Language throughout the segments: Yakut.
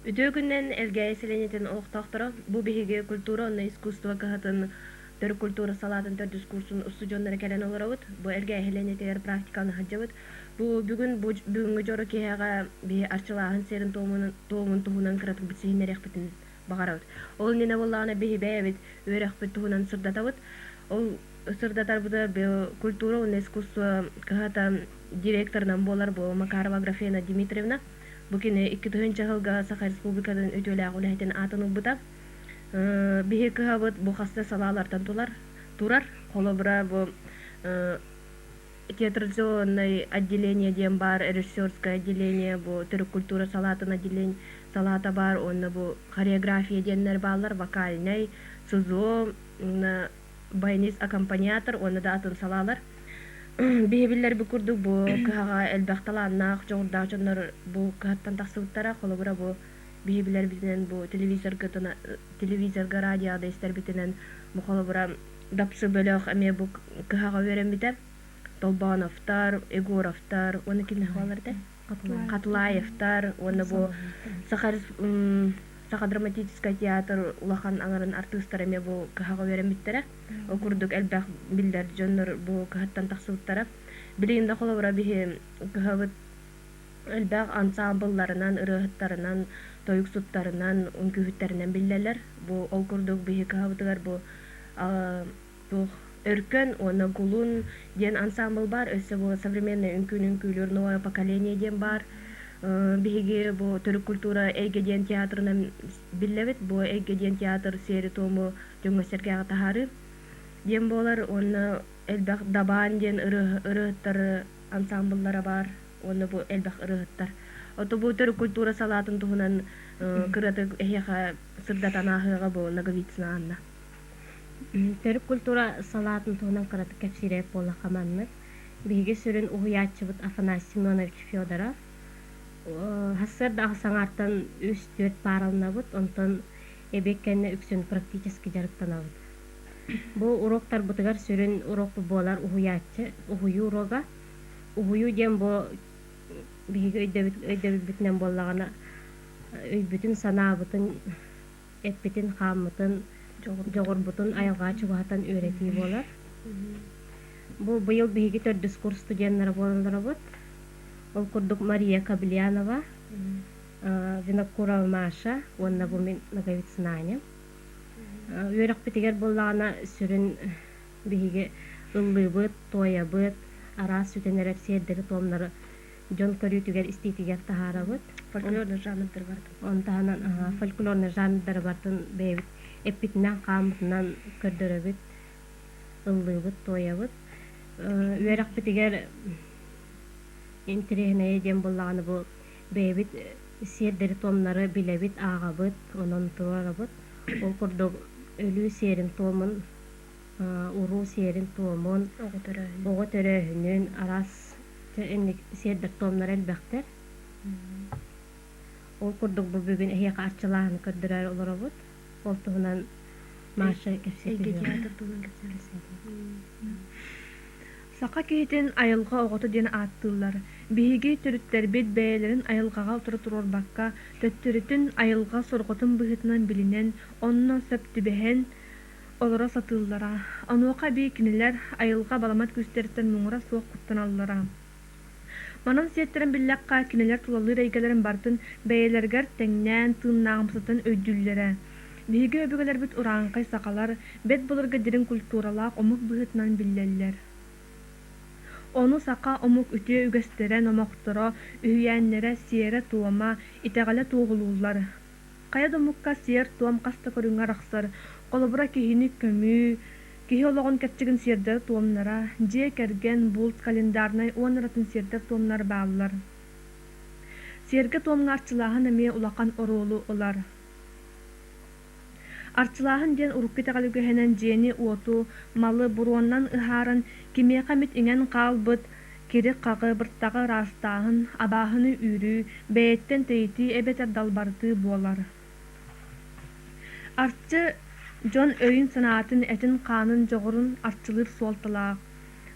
Үтүө күнүнэн Элгээйи сэлиэнньэтин олохтоохторо! Бу биһиги культура уонна искусство кыһатын төрүт культура салаатын төрдүс курсун устудьуоннара кэлэн олоробут. Бу Элгээйи сэлиэнньэтигэр практиканы сылдьабыт. Бу бүгүн бу бүгүҥҥү дьоро киэһэҕэ биһи арчылааһын сиэрин туомун туһунан кыратык билсиһиннэриэхпитин баҕарабыт. Ол иннинэ буоллаҕына биһи бэйэбит үөрэхпит туһунан сырдатабыт. Ол сырдатарбытыгар культура уонна искусство кыһата директорынан буолар бу Макарова Аграфена Дмитриевна. Бу кини 2000 сылга Саха Республикатын үтүөлээх үлэһитин аатын ылбыта. Биһи кыһабыт бу хас да салаалартан турар. Холобура, бу театрализованное отделение диэн баар, режиссерское отделение, бу төрүт культура салаатын отделение салаата баар, уонна бу хореография диэннэр бааллар, вокальнай, СЗО, баянист-аккомпаниатор уонна да атын салаалар. Биһи биллэрбит курдук бу кыһаҕа элбэх талааннаах, дьоҕурдаах дьоннор бу кыһаттан тахсыбыттара. Холобура бу биһи билэрбитинэн бу телевизорга телевизорга радиоҕа да истэрбитинэн бу холобура Дапсы бөлөх эмиэ бу кыһаҕа үөрэммитэ. Толбоновтар, Егоровтар уонна кимнээх бааллар этэ? Хатлаевтар уонна бу Саха Саха драматическай театр улахан аҥарын артыыстара эмиэ бу кыһаҕа үөрэммиттэрэ. Ол курдук элбэх биллэр дьоннор бу кыһаттан тахсыбыттара. Билигин да холобура биһи кыһабыт элбэх ансаамбылларынан, ырыаһыттарынан, тойуксуттарынан, үҥкүүһүттэринэн биллэллэр. Бу ол курдук биһи кыһабытыгар бу туох Өркөн уонна Гулун диэн ансаамбыл баар, өссө бу современный үҥкүүнү үҥкүүлүүр Новое поколение диэн баар. Биһиги бу төрүт культура Эйгэ диэн театрынан биллэбит. Бу Эйгэ диэн театр сиэри-туому дьоҥҥо-сэргэҕэ таһаарыы диэн буолар. Уонна элбэх Дабаан диэн ырыаһыттар ансаамбыллара баар. Уонна бу элбэх ырыаһыттар. Ото бу төрүт культура салаатын туһунан кыратык эһиэхэ сырдатан ааһыаҕа бу Ноговицына Анна. Төрүт культура салаатын туһунан кыратык кэпсиирэ буоллахха маннык. Биһиги сүрүн уһуйааччыбыт Афанасий Семенович Федоров. Сарсыарда аҕыс аҥаартан үс-түөрт паараланабыт, онтон эбиэт кэннэ үксүн практически дьарыктанабыт. Бу уруоктарбытыгар сүрүн уруокпут буолар уһуйааччы, уһуйуу уруога. Уһуйуу диэн бу биһиги өйдөбүлбүтүнэн буоллаҕына өйбүтүн-санаабытын эппитин-хааммытын, дьоҕурбутун айылҕаҕа чугаһатан үөрэтии буолар. Бу быйыл биһиги төрдүс курс студеннара буолан олоробут. Ол курдук Мария Каблянова, Винокурова Маша уонна бу мин Ноговицына Аня. Үөрэхпитигэр буоллаҕына сүрүн биһиги ыллыыбыт, туойабыт, араас сүтэн эрэр сиэрдэри-туомнары дьон көрүүтүгэр, истиитигэр таһаарабыт. Фольклорный жанрдары барытын. Ону таһынан фольклорный жанрдары барытын бэйэбит эппитинэн-хааммытынан көрдөрөбүт, ыллыыбыт, туойабыт. Үөрэхпитигэр интэриэһинэйэ диэн буоллаҕына бу бэйэбит сиэрдэри-туомнары билэбит, ааҕабыт, онон туруорабыт. Ол курдук өлүү сиэрин-туомун, уруу сиэрин-туомун, оҕо төрөөһүнүн, араас Дьэ инник сиэрдэр-туомнар элбэхтэр. Ол курдук бу бүгүн эһиэхэ арчылааһыны көрдөрөөрү олоробут. Ол туһунан Маша кэпсии Эйгэ түһүөҕэ. театр туһунан кэпсээн. Саха киһитин айылҕа оҕото диэн ааттыыллар. Биһиги төрүттэрбит бэйэлэрин айылҕаҕа утары туруорбакка, төттөрүтүн айылҕа сорҕотун быһыытынан билинэн, онно сөп түбэһэн, олоро сатыыллара. Онуоха эбии кинилэр айылҕа баламат күүстэриттэн муҥура суох куттаналлара. Манан сиэттэрэн биллэххэ, кинилэр тулалыыр эйгэлэрин барытын бэйэлэригэр тэҥнээн, тыыннааҕымсытан өйдүүллэрэ. Биһиги өбүгэлэрбит урааҥхай сахалар, бэрт былыргы дириҥ культуралаах омук быһыытынан биллэллэр. Ону саха омук үтүө үгэстэрэ, номохторо, үһүйээннэрэ, сиэрэ-туома, итэҕэлэ туоһулууллар. Хайа да омукка сиэр-туом хас да көрүҥэ арахсар. Холобура, киһини көмүү, киһи олоҕун кэрчигин сиэрдэрэ-туомнара, дьиэ кэргэн, булт, календарнай уонна атын сиэрдэр-туомнар бааллар. Сиэргэ-туомҥа арчылааһын эмиэ улахан оруолу ылар. Арчылааһын диэн урукку итэҕэл үгэһинэн дьиэни-уоту, малы буруоннан ыһааран кимиэхэ эмит иҥэн хаалбыт кири-хаҕы, быртаҕы ыраастааһын, абааһыны үүрүү, бэйэттэн тэйитии эбэтэр далбардыы буолар. Арчы дьон өйүн-санаатын, этин-хаанын дьоҕурун арчылыыр суолталаах.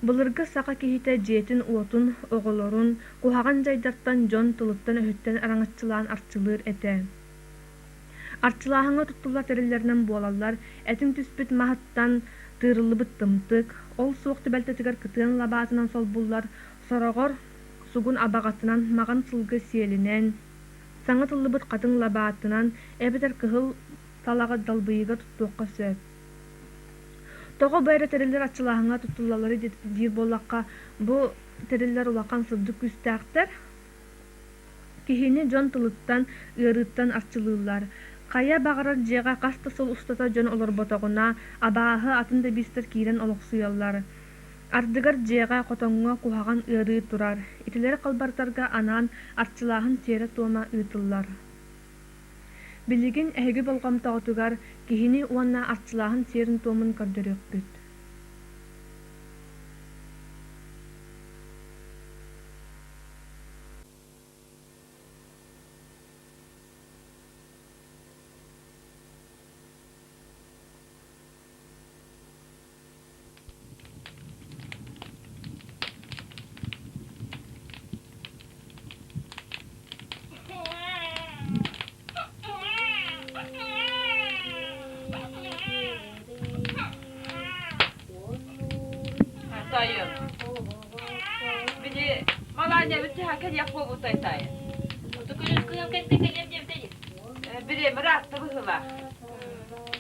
Былыргы саха киһитэ дьиэтин-уотун, оҕолорун куһаҕан дьайдартан дьон тылыттан-өһүттэн араҥаччылаан арчылыыр этэ. Арчылааһыҥҥа туттуллар тэриллэринэн буолаллар этиҥ түспүт маһыттан тыырыллыбыт тымтык, ол суох түбэлтэтигэр кытыан лабаатынан солбуллар, сороҕор сугун абаҕатынан, маҕан сылгы сиэлинэн, саҥа тыллыбыт хатыҥ лабаатынан эбэтэр кыһыл талаҕы далбыйыыга туттуохха сөп. Тоҕо бу эрэ тэриллэр арчылааһыҥҥа туттуллалларый диир буоллахха, бу тэриллэр улахан сырдык күүстээхтэр, Киһини дьон тылыттан, ыарыыттан арчылыыллар. Хайа баҕарар дьиэҕэ хас да сыл устата дьон олорботоҕуна, абааһы, атын да биистэр киирэн олохсуйаллар. Ардыгар дьиэҕэ, хотоҥҥо куһаҕан ыарыы турар. Итилэри халбарытарга анаан арчылааһын сиэрэ-туома ыытыллар. Билигин эһиги болҕомтоҕутугар киһини уонна арчылааһын сиэрин-туомун көрдөрүөхпүт. Тайым. Били Малаанньабыт түһэн кэлиэх буолбутай таайын. Күнүс кэнтэ кэлиэм диэбитэ Били ыраатта быһыылаах.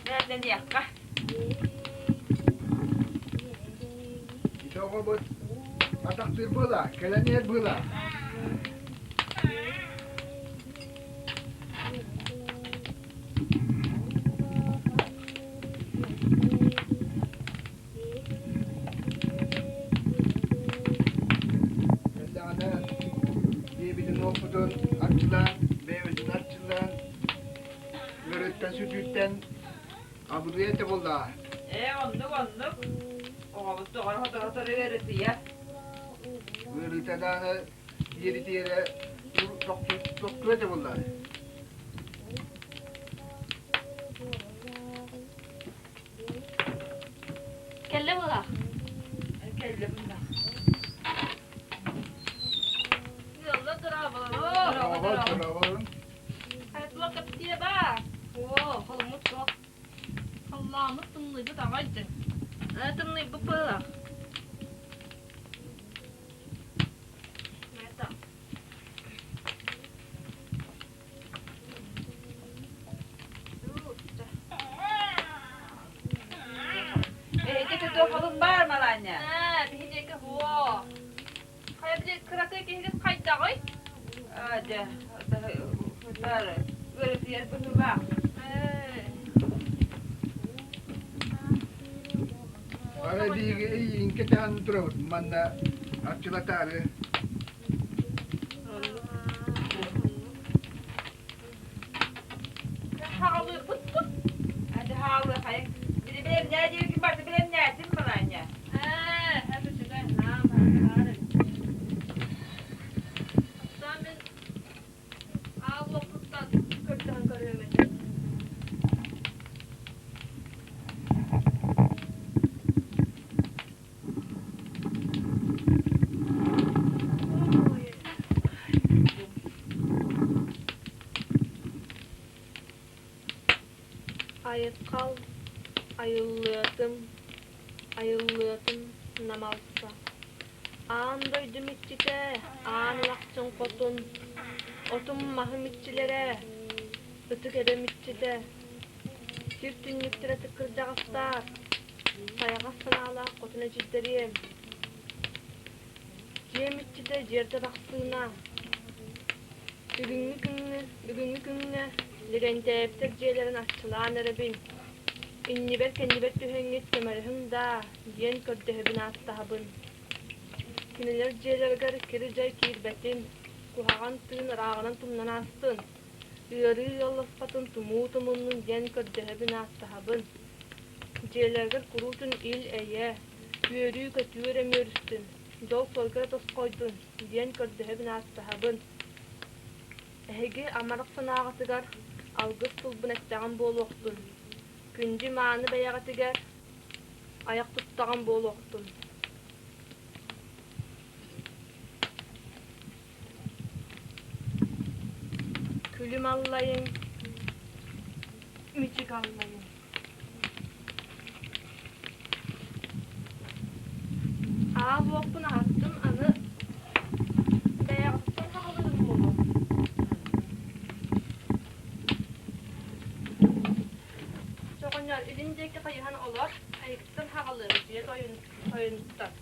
Бэлэмнэниэххэ. Ити оҕобут атахтыыр буола, кэлэн иһэр буола. Кэллэҕинэ биэбитин уоппутун арчылаан, бэйэбитин арчылаан, ыарыыттан сүтүүттэн абырыа этэ буоллаҕа. Ээ, оннук, оннук. Оҕобут доҕор сотору-сотору ыарытыйар. Ыарыыта даҕаны иэритиэрэ тохтуо этэ буоллаҕа. Кэллэ быһах. Кэллэ быһах. Ыалла дорооболору. Дорообо, дорообо. Хайдуох кэпсиэ баа. Оо, холуммут суох. Халлааммыт тымныйбыт аҕай дьэ. Тымныйбыт быһылаах. Эһиги туох холун баар Малаанньа? Ээ, биһиги һуо. Хайа били кыракый киһигит хайдаҕый? Аа, дьэ, баар ыарытыйар быһыылаах. Ээ. Ара биһиги иинкэ таһан турабыт манна арчылатаары. Хаалыырбыт тут. Ады хаалыы хайа. Били бэлэмнээ диэбиккин барыта бэлэмнээтим Малаанньа. Ээ, это үчүгэй, наам баар эбит. Оттон мин аал уоппуттан көрдөһөн көрүөм этэ. Айыкал айыллыатым, айыллыатым намалса Аан дойдум иччитэ, аан ылахчын хотун, отум-маһым иччилэрэ, ытык эбэм иччитэ, сир түннүктэрэ тыккырдаҕастаар, сайаҕас санаалаах хотун эдьиийдэриэм, дьиэм иччитэ дьиэрдэ бахсыына, Бүгүҥҥү күҥҥэ, бүгүҥҥү күҥҥэ Лэгэнтээптэр дьиэлэрин арчылаан эрэбин, иннибэр-кэннибэр түһэҥҥит көмөлөһүҥ даа диэн көрдөһөбүн ааттаһабын. Кинилэр дьиэлэригэр кири-дьай киирбэтин, куһаҕан тыын ырааҕынан тумнан аастын, ыарыы ыалласпатын тумуу тумуннун диэн көрдөһөбүн ааттаһабын. Дьиэлэригэр куруутун ил-эйэ, үөрүү-көтүү эрэ үмүөрүстүн, дьол-соргу эрэ тосхойдун диэн көрдөһөбүн ааттаһабын. Эһиги амарах санааҕытыгар алгыс тылбын эттэҕим буолуохтун, күндү-мааны бэйэҕитигэр айах туттаҕым буолуохтун. Күлүм аллайыҥ, Мичик аллайын. Аал уоппун аһаттым, аны бэйэҕититтэн саҕалыырым буолуо. Чоҕонньор илин диэки хайыһан олор, айыгыттан хаҕалыыр, дьиэ тойонуттан.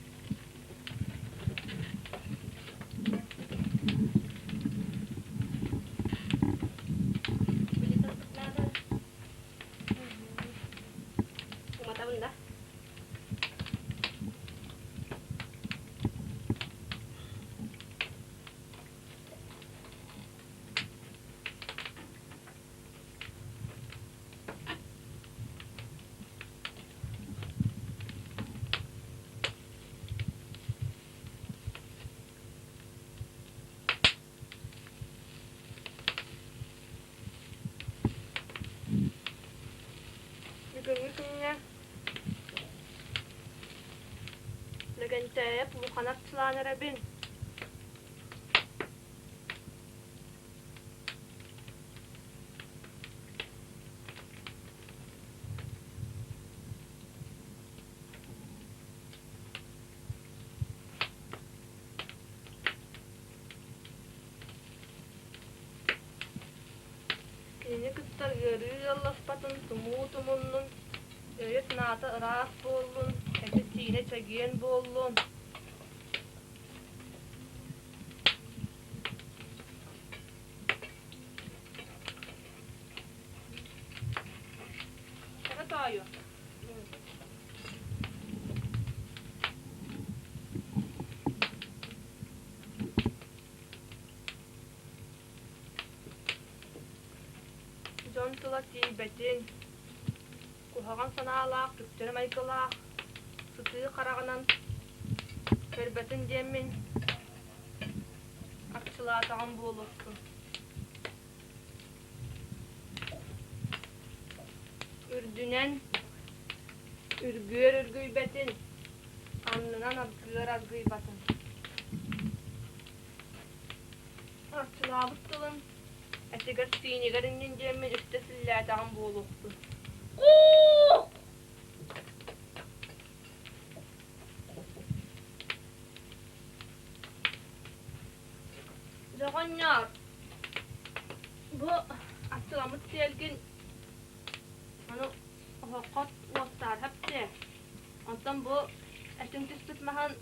Уматабын да? Бүгүҥҥү күҥҥэ Лэгэнтээйэп улахан арчылаан эрэбин. Кинини кытта ыарыы ыалласпатын тумуу тумуннун, өйө-санаата ыраас буоллун, этэ-сиинэ чэгиэн буоллун. Эбэ тоойуо. Дьон тыла тиийбэтин, куһаҕан санаалаах, түктэри майгылаах, сытыы хараҕынан көрбөтүн диэммин арчылаатаҕым буолуохтун. Үрдүнэн үргүөр үргүйбэтин, аннынан аргыар аргыйбатын. Арчылаабыт тылын этигэр-сиинигэр иннин диэммин үстэ силлээтэҕим буолуохтун. Дьоҕонньоор, бу аттыламмыт сиэлгин аны оһоххо уоттаарһап дии. Онтон бу этиҥ түспүт маһын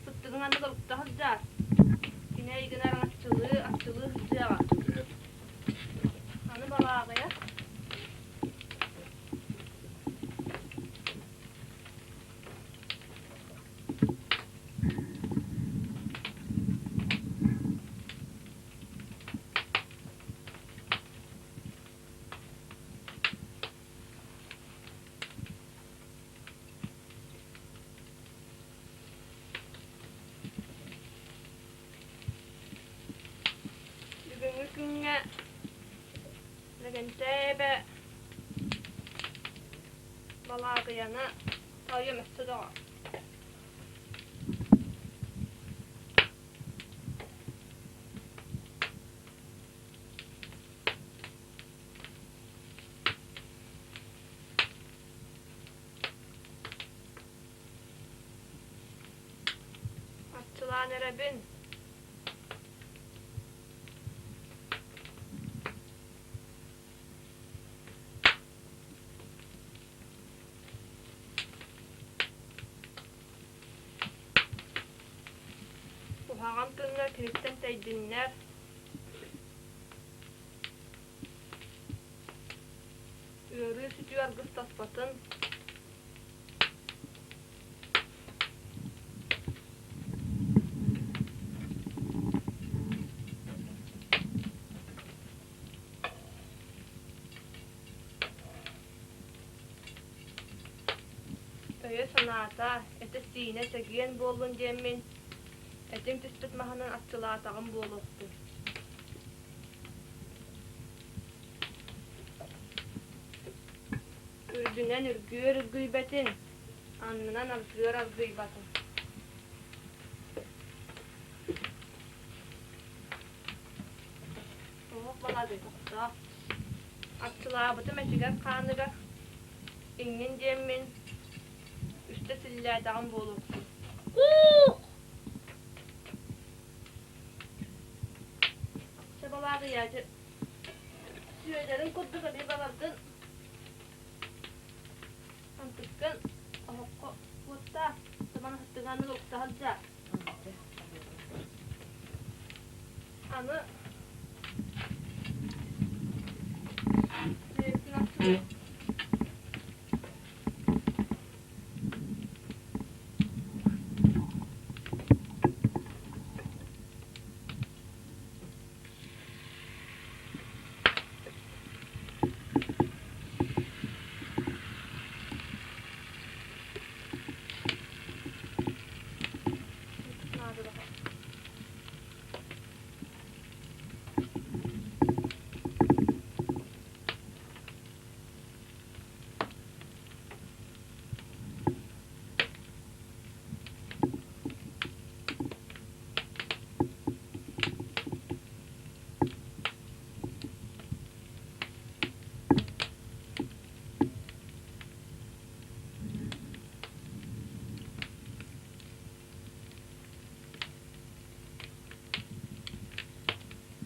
сыттыгыҥ анныгар укта сылдьаар. Кини эйигин араҥаччылыы, арчылыы сылдьыаҕа. Аны балааҕыйа. Бүгүҥҥү күҥҥэ Лэгэнтэй эбэ Балаагыйаны тойум өссө доҕор. Арчылаан эрэбин. Куһаҕан тыллар киниттэн тэйдиннэр. Ыарыы-сүтүү аргыстаспатын. Өйө-санаата, этэ-сиинэ чэгиэн буоллун диэммин, этиҥ түспүт маһынан арчылаатаҕым буолуохтун. Үрдүнэн үргүөр үргүйбэтин, аннынан аргыар аргыйбатын. Туох балагый тохтоо. Арчылаабытым этигэр-хааныгар иҥнин диэммин үстэ силлээтэҕим буолуохтун. Куух! Чэ, Балаадыйа, Сүөдэрин курдук эмиэ баларгын антыккын оһоххо уоттаа, табан аһыттыҥааны укта сылдьаа. Аны бэйэбитин арчылыыр.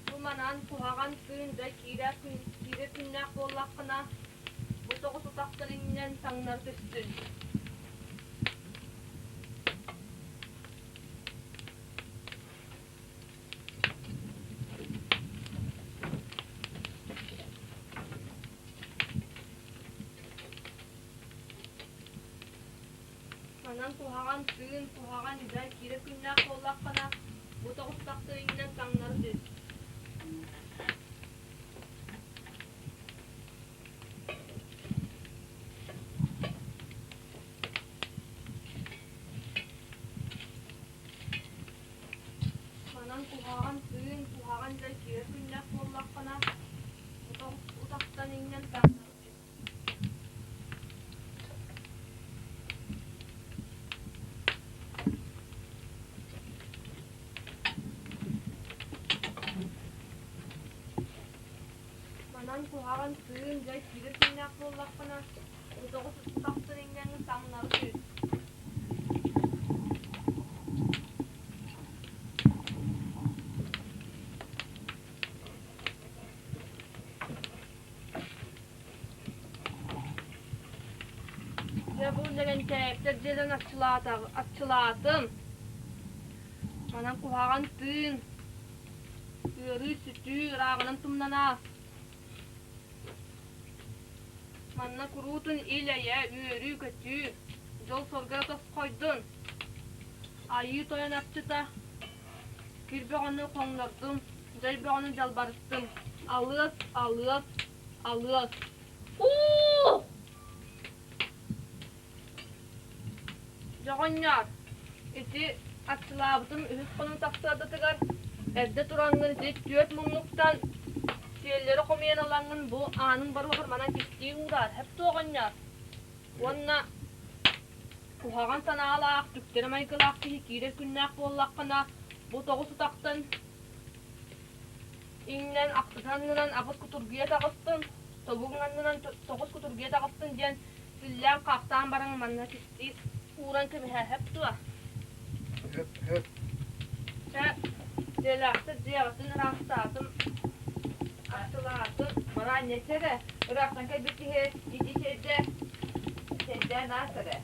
Бу манан куһаҕан тыын да киирэ күннээх буоллаххына, бу тоҕус утахтар иҥнэн таҥнары түстүн. Манан куһаҕан тыын, куһаҕан дьай киирэ күннээх буоллаххына, бу тоҕустахты иҥнэн таҥнары түс. Манан куһаҕан тыын, куһаҕан дьай киирэ күннээх буоллаххына, утахтан иҥнэн таҥнары түс. Манан куһаҕан тыын, дьай киирэ күннээх буоллаххына, утаҕы утахтан иҥнэн таҥнары түс. Дьэ бу Лэгэнтээптэр дьиэлэрин арчылаатым. Манан куһаҕан тыын, ыарыы-сүтүү ырааҕынан тумнан аас. Манна куруутун ил-эйэ, үөрүү-көтүү, дьол-сорго эрэ тосхойдун. Айыы Тойон арчыта, кир бөҕөнү хоҥнордум, дьай бөҕөнү дьалбарыттым. Алыас, алыас, алыас. Уу! Дьоҕонньоор, ити арчылаабытым үһүс хонун тахсыардатыгар эрдэ тураҥҥын ити түөрт муннуктан сиэллэри хомуйан ылаҥҥын бу ааныҥ боруогар манан кистии уураар, һэп дуо оҕонньоор? Уонна куһаҕан санаалаах, түктэри майгылаах киһи киирэр күннээх буоллаххына, бу тоҕус утахтан иҥнэн ахсыс аннынан аҕыс кутургуйа таҕыстын, тобугуҥ аннынан тоҕус кутургуйа таҕыстын диэн Силлээн-хаахтаан баран манна кистии ууран кэбиһээһэп дуо? Сөп, сөп. Чэ, дьиэлээхтэр дьиэҕитин ыраастаатым, аттылаатым. Мараанньа эрэ, ыраахтан кэлбит киһи ити чэйдэ, чэйдээн аас эрэ.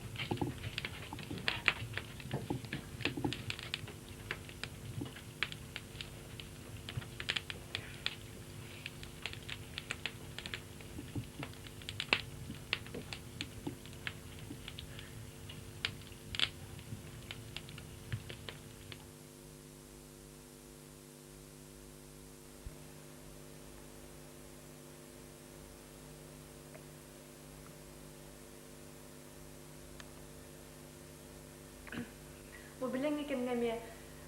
Бу билиҥҥи кэмҥэ эмиэ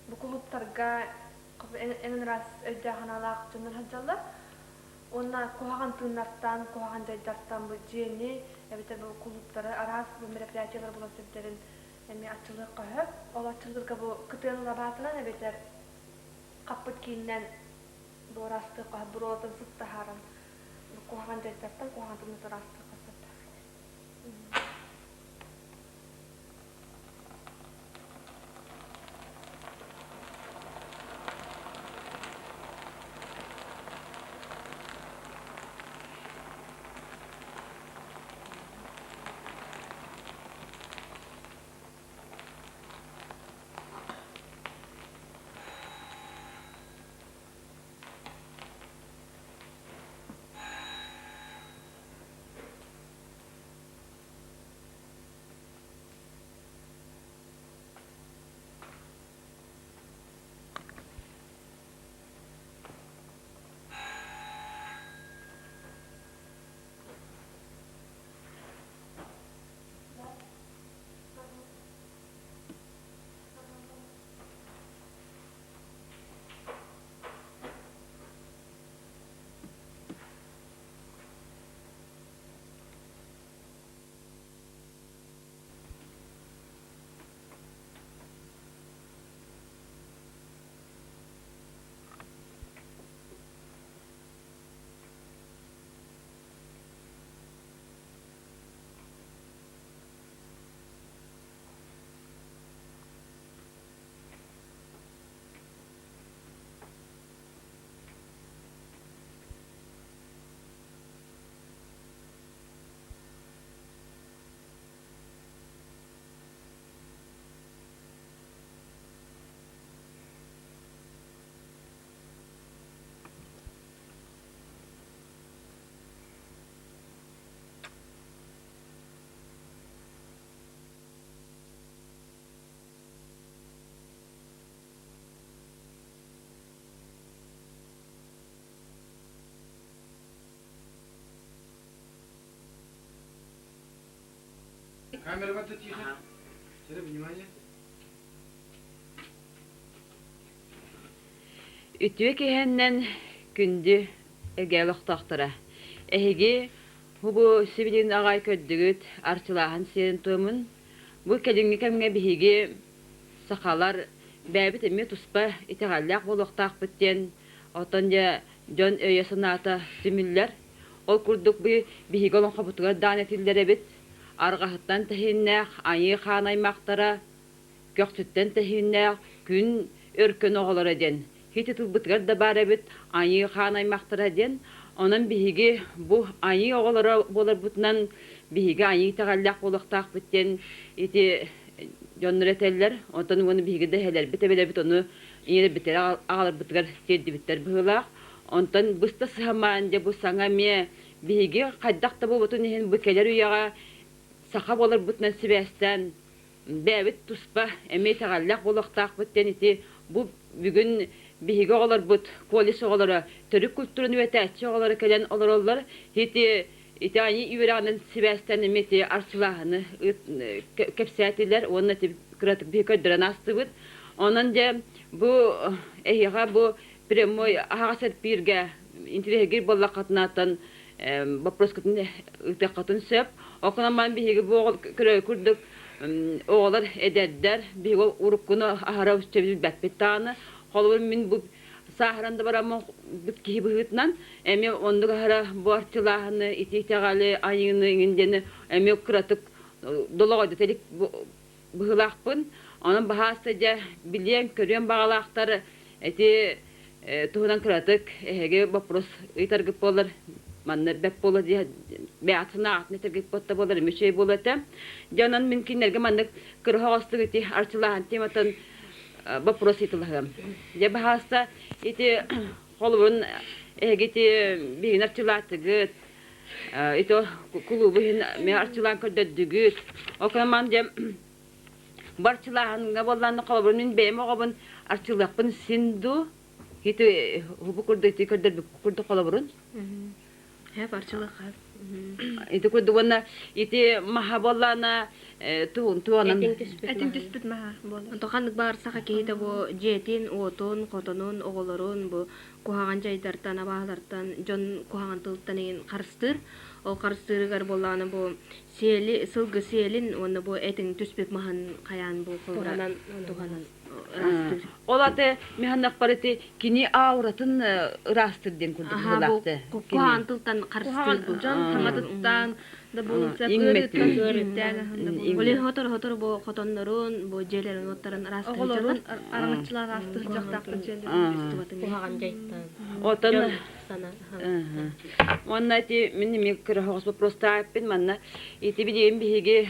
бу кулууптарга эн ыраас өйдөөх-санаалаах дьоннор сылдьаллар. Уонна куһаҕан тыыннартан, куһаҕан дьайдартан бу дьиэни эбэтэр бу кулууптары араас бу мероприятиелар буолар сирдэрин эмиэ аччылыахха сөп. Ол аччылыырга бу кытыан лабаатынан эбэтэр хаппыт киининэн бу ыраастыахха сөп, буруолатан сыт таһааран. Куһаҕан дьайдартан куһаҕан тылны ыраастыахха сөп. Камера вот тихо. Все, внимание. Үтүө киһэннэн күндү эгэ олохтоохторо. Эһиги бу сибилигин аҕай көрдүгүт арчылааһын сиэрин-туомун. Бу кэлиҥҥи кэмҥэ биһиги сахалар бэйэбит эмиэ туспа итэҕэллээх буолуохтаахпыт диэн, оттон дьэ дьон өйө-санаата түмүллэр. Ол курдук бу биһиги олоҥхобутугар даан этиллэр эбит. Арҕаһыттан тэһииннээх айыы хаан аймахтара, көхсүттэн тэһииннээх күн өркөн оҕолоро диэн хити тылбытыгар да баар эбит айыы хаан аймахтара диэн. Онон биһиги бу айыы оҕолоро буоларбытынан биһиги айыы итэҕэллээх буолуохтаахпыт диэн ити дьоннор этэллэр. Онтон уонна биһиги да эһэлэрбит эбэлэрбит ону ийэлэрбитигэр аҕаларбытыгар тиэрдибиттэр быһыылаах. Онтон быста сыһамаан дьэ бу саҥа эмиэ биһиги хайдах да буолбутун иһин бу кэлэр үйэҕэ саха буоларбытынан сибээстээн бэйэбит туспа эмиэ итэҕэллээх буолуохтаахпыт диэн ити бу бүгүн биһиги оҕолорбут колледж оҕолоро төрүт культураны үөрэтээччи оҕолоро кэлэн олороллор ити ити айыы үөрэҕинэн сибээстээн эмиэ ити арчылааһыны кэпсээтилэр уонна ити кыратык биһи көрдөрөн аастыбыт онон дьэ бу эһиэхэ бу прямой аһаҕас эрпииргэ интириэһиргиир буоллаххытынааттан боппуруоскутун ыытыаххытын сөп. Окунан маан биһиги бу көрө курдук оҕолор эдэрдэр биһиги уруккуну аһара билбэппит даҕаны. Холобур мин бу сааһыран да бараммын киһи быһыытынан эмиэ оннук аһара бу арчылааһыны, ити итэҕэли, айыыны иҥин диэни эмиэ кыратык долоҕойдо илик быһыылаахпын. Онон баһааста дьэ билиэн, көрүөн баҕалаахтар ити туһунан кыратык эһиги вопрос ыйытаргыт буолар манна бэп буола дии бэйэҕит санааҕытын этэргит буолта буолар эмиэ үчүгэй буолуо этэ. Дьэ онон мин кинилэргэ маннык кыра ити арчылааһын тематын вопрос ыйыталаһыам. Дьэ баһааста ити холобурун эһиги ити биһигини арчылаатыгыт, ити кулуубу иһин мен арчылаан көрдөрдүгүт. Ол дьэ Бу арчылааһыҥҥа буоллаҕына, холобур, мин бэйэм оҕобун арчылыахпын син дуу, ити бу курдук ити көрдөрбүт курдук холобурун. Хэп арчылыахха. Ити курдук уонна ити маһа буоллаҕына туонан Этиҥ түспүт маһа буолар. Онто ханнык баар саха киһитэ бу дьиэтин, уотун, хотонун, оҕолорун бу куһаҕан дьайдартан, абааһылартан, дьон куһаҕан тылыттан иҥин харыстыыр. Ол харыстыырыгар буоллаҕына бу сиэли, сылгы сиэлин уонна бу этиҥ түспүт маһын хайаан бу холобура Туһанан туһанан. ыраастыыр. Ол аты миһаннахпар ити кини ауратын ыраастыр диэн курдук быһыылаахты. Куһаҕан тылтан харыстыыр бу. Дьон саҥатыттан да буолуон Иҥмэтин. ыарыыттан ыарыыттан Ол иһин хотору-хотору бу хотоннорун, бу дьиэлэрин уоттарын ыраастыы Оҕолорун араҥаччылаан ыраастыы сылдьахтаахтар дьиэлэрин. Куһаҕан дьайыттан. Отон Дьон сана. Уонна ити мин эмиэ кыра соҕус боппуруостаах эппин манна ити билигин биһиги